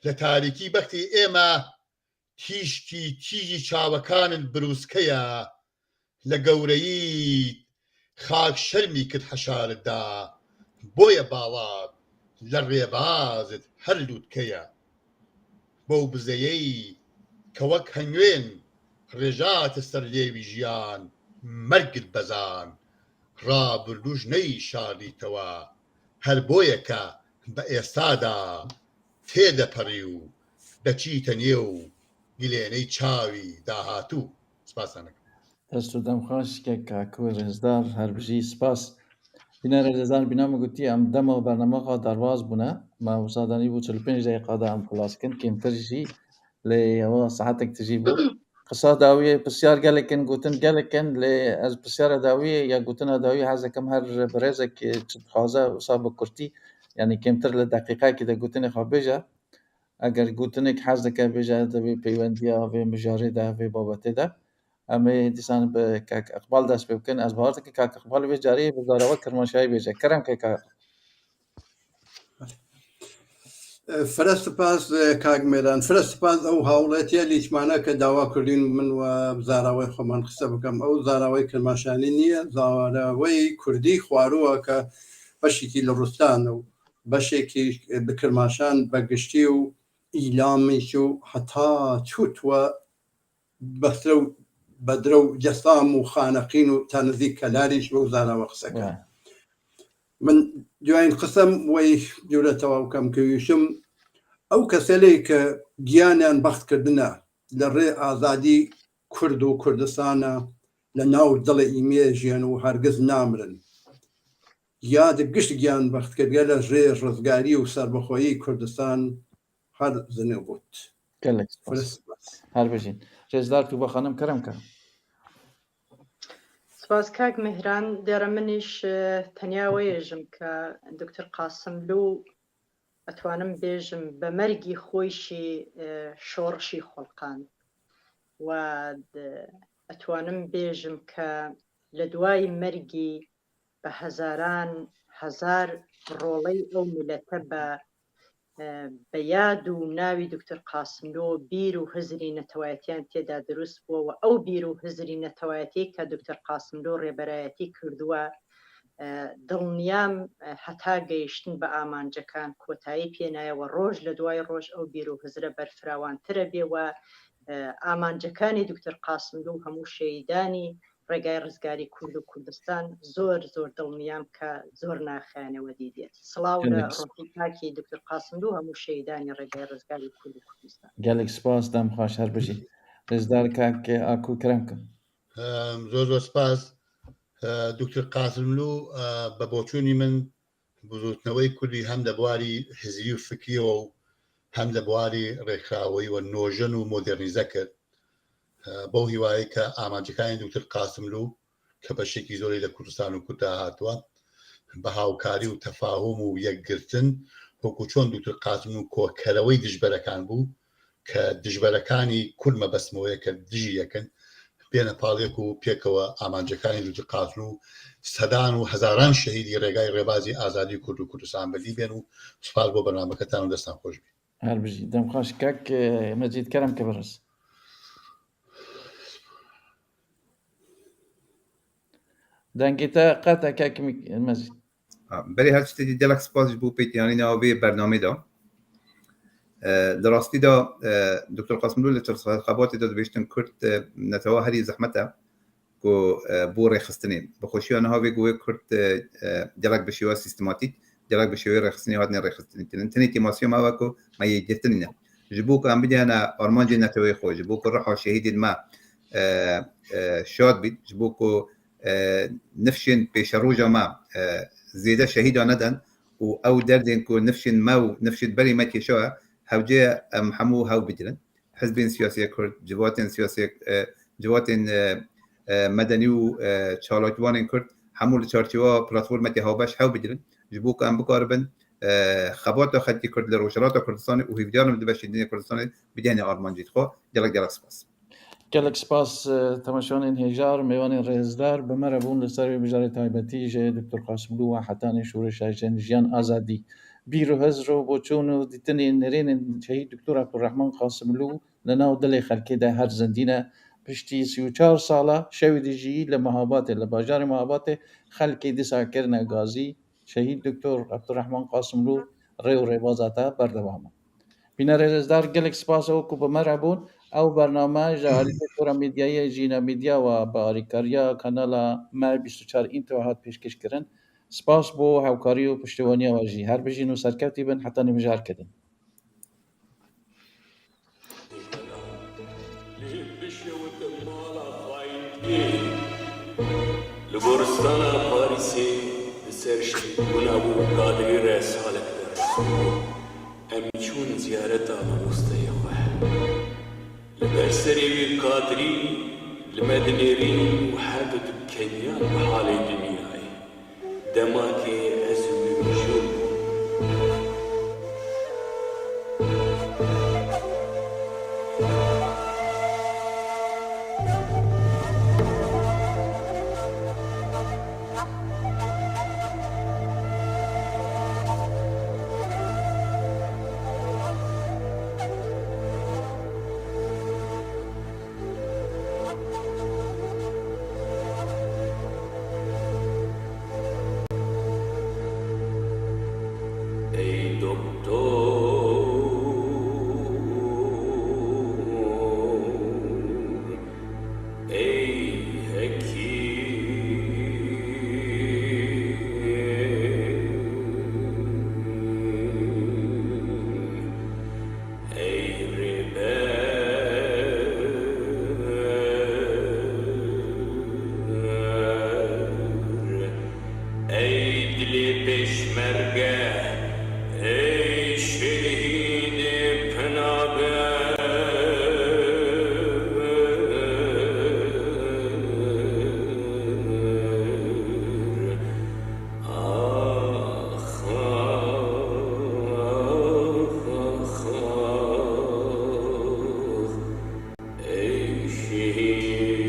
لە تاریکی بەختی ئێمە تیشکی تیژی چاوەکانت بروسکەیە لە گەورەییت خاک شەرمی کرد حەشارت دا بۆیە باڵات لە ڕێبازت هەر لوتکەیە بەو بزەیەی کە وەک هەنگوێن ڕێژاتە سەر لێوی ژیان مەرگت بەزان ڕابردووش نەیشاردیتەوە هەر بۆیە کە بە ئێستادا تێدەپەڕی و دەچیتە نێو گلێنەی چاوی داهاتوو. سپاستان دەکەم. دەست و دەم خۆش کاک کاکۆی ڕێزدار هەربژی سپاس. بینەرە ڕێزدار بینا من گوتی ئەم دەمەوە بەرنامەخوا دەرواز بوونە ما وسادانی بوو 45 دقیقە دا ئەم خلاص کن کێمتر ژی لێ ئەوە ساعتێک تژی بوو قسا داویە پرسیار گەلێکن گوتن گەلێکن لێ ئەز پرسیارە داویە یا گوتنە داوی حەزەکەم هەر بەڕێزێک چ دخوازە وسا بە کورتی یعنی کێمتر لە دقیقەیەکی دە گوتنێ خوا بێژە ئەگەر گوتنێک حەز دەکە بێژە دەبێ پەیوەندیە vê mijarê de vê babetê de em ê dîsan bi kak Iqbal dest pê bikin ez bawer dikim kak Iqbal vê carê bi zarava Kirmanşahî bêje kerem ke kak فرە سپاس کاک مێران فرە سپاس ئەو هاوڵێتیە لیچمانە کە داوا کردین من و زاراوەی خۆمان قسە بکەم ئەو زاراوەی کرماشانی نییە زاراوەی کوردی خوارووە کە بەشێکی لە ڕوستانە و بەشێکی بکرماشان بە گشتی و ئیلامیش و هەتا چوتوە بەسرە و بەدرە و جەسام و خانەقین و تا نزیک کەلاریش بەو زاراوە قسەکەن. من دوایین قسەم وەی جورە تەواو کەم کە ویشم ئەو کەسەلەی کە گیانیان بەخت کردنە لە ڕێ ئازادی کورد و کوردستانە لە ناو دڵ ئیمێ ژیەن و هەرگز نامرن. یاد گشت گیان بەخت کردگە لە ڕێ ڕزگاری و سەربەخۆیی کوردستان هەر زنێ بوت. گەلێک سپاس. فرە سپاس. هەر بژین. ڕێزدار توبە خانم کەرەم کە. سپاس کاک مهران دێرە منیش تەنیا وەیێژم کە دکتۆر قاسملوو ئەتوانم بێژم بە مەرگی خۆیشی شۆڕشی خۆڵقاند و ئەتوانم بێژم کە لە دوای مەرگی بە هەزاران هەزار ڕۆڵەی ئەو میلەتە بە بە یاد و ناوی دکتۆر قاسملۆ بیر و هزری نەتەوایەتیان تێدا دروست بووە و ئەو بیر و هزری نەتەوایەتی کە دکتۆر قاسملۆ ڕێبەرایەتی کردووە دڵنیام هەتا گەیشتن بە ئامانجەکان کۆتایی پێنایەوە ڕۆژ لە دوای ڕۆژ ئەو بیر و هزرە بەرفراوانترە بێ و ئامانجەکانی دکتۆر قاسملو و هەموو شەیدانی ڕێگای ڕزگاری کورد و کوردستان زۆر زۆر دڵنیام کە زۆر ناخایەنە وەدی دێت. سڵاو لە گەلێک ڕۆحی پاکی دکتۆر قاسملوو و هەموو شەهیدانی ڕێگای ڕزگاری کورد و کوردستان. گەلێک سپاس دەم خۆش هەر بژی ڕێزدار کاک ئاکو کرەم کە. زۆر زۆر سپاس دکتۆر قاسملوو بە بۆچوونی من بزووتنەوەی کوردی هەم لە بواری هزری و فکریەوە و هەم لە بواری ڕێکخراوەییوە نۆژەن و مۆدێرنیزە کرد بەو هیوایەی کە ئامانجەکانی دوکتور قاسملوو کە بەشێکی زۆری لە کوردستان و کورددا هاتووە بە هاوکاری و تەفاهوم و یەکگرتن وەکو چۆن دوکتور قاسملوو کۆکەرەوەی دژبەرەکان بوو کە دژبەرەکانی کورد مەبەستمەوەیە کە دژی یەکن بێنە پاڵ یەک و پێکەوە ئامانجەکانی دوکتور قاسملوو سەدان و هەزاران شەهیدی ڕێگای ڕێبازی ئازادی کورد و کوردستان بەدی بێن و سوپاس بۆ بەرنامەکەتان و دەستان خۆش بێ. هەر بژی دەم خۆش کاک مەجید کەرەم کە بەڕێز. دەنگی تە قەتە کاک مەجید. بەرێ هەر شتێکی گەلەک سپاس بۆ پێکهێنانی ناوە بێ بەرنامەدا. لە ڕاستیدا دکتۆر قاسملوو لە چل خەباتێدا دەبێشتن کورد نەتەوە هەری زەحمەتە کو بۆ ڕێکخستنێ بەخۆشییان نها وێ گوێ کورد گەلەک بە شێوە سیستماتیک گەلەک بە شێوەی ڕێکخستنی هاتنێ ڕێکخستنی کردن تەنێ کێماسیۆ ماوە کو مە یەکگرتنینە ji bo ku em bigihine armancên neteweyê xwe ji bo ku riha şehîdên me şad bît ji bo ku nifşên pêşeroja me zêde şehîda neden û ew derdên ku nifşên me û nifşên berê me kêşaye hewceye em hemû hew bigirin. Hizbên siyasî Kurd, civatên siyasî, civatên medenî û çalakvanên Kurd hemû li çarçêwa platformekê hawbeş hew bigirin ji bo ku em bikaribin xebata xelkê Kurd li Rojhilata Kurdistanê û hêvîdarim di beşên din ê Kurdistanê bigihîne armancê xwe. Gelek gelek spas. Gelek spas temaşevanên hêjar, mêvanên rêzdar bi me re bûn li ser wê mijarê taybetî ji Doktor Qasimlû we hetanê şoreşa Jin Jiyan Azadî. Bîr û hizr û boçûn û dîtinên nirênên Şehîd Doktor Abdulrehman Qasimlû li nav dilê xelkê de her zindî ne. Piştî 34 sala şewî dijî li Mehabatê li bajarê Mehabatê xelkê dîsa kirine gazî Şehîd Doktor Abdulrehman Qasimlû rê û rêbaza te berdewam e. Bînerê rêzdar gelek spas ew ku bi me re bûn. Ew bername ji aliyê Tora Medyayê Jîna Medya we bi alîkariya kanala me 24 Intro hat pêşkêşkirin. Spas bo hevkarî û piştevaniya we jî. Her bijîn û serkeftî bin heta nîmijar kirin. Li goristana Parîsê di ser şehîdbûna bû Kadrî re salek derbas bû. Em çûn ziyareta mamosteyê xwe. Li ber serê wî Kadrî li me dinêrîn û her du dikeniyan bi halê dinyayê. Demakê ez û wî mijûl bûn. Ey doktor, ey hekim, ey rêber, ey dilê pêşmerge, ey şehîdê penaber. Ax, ax, ax, ax, ey şehîd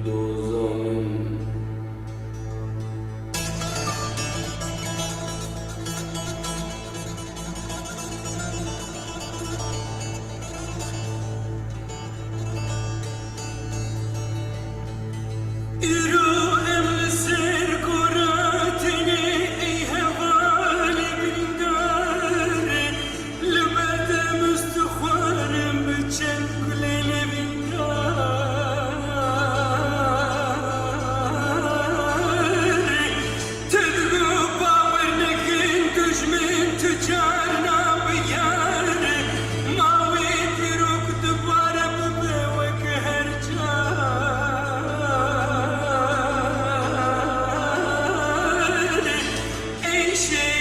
doza min. Îro em li ser goratinê ey hevalê birîndar li ber te mistixwarim bi çend gulên evîndar Te digo bawer nekin dijmin tu car nabe yar Ma wê dîrok dubare bibe wek her car Ey şehîd.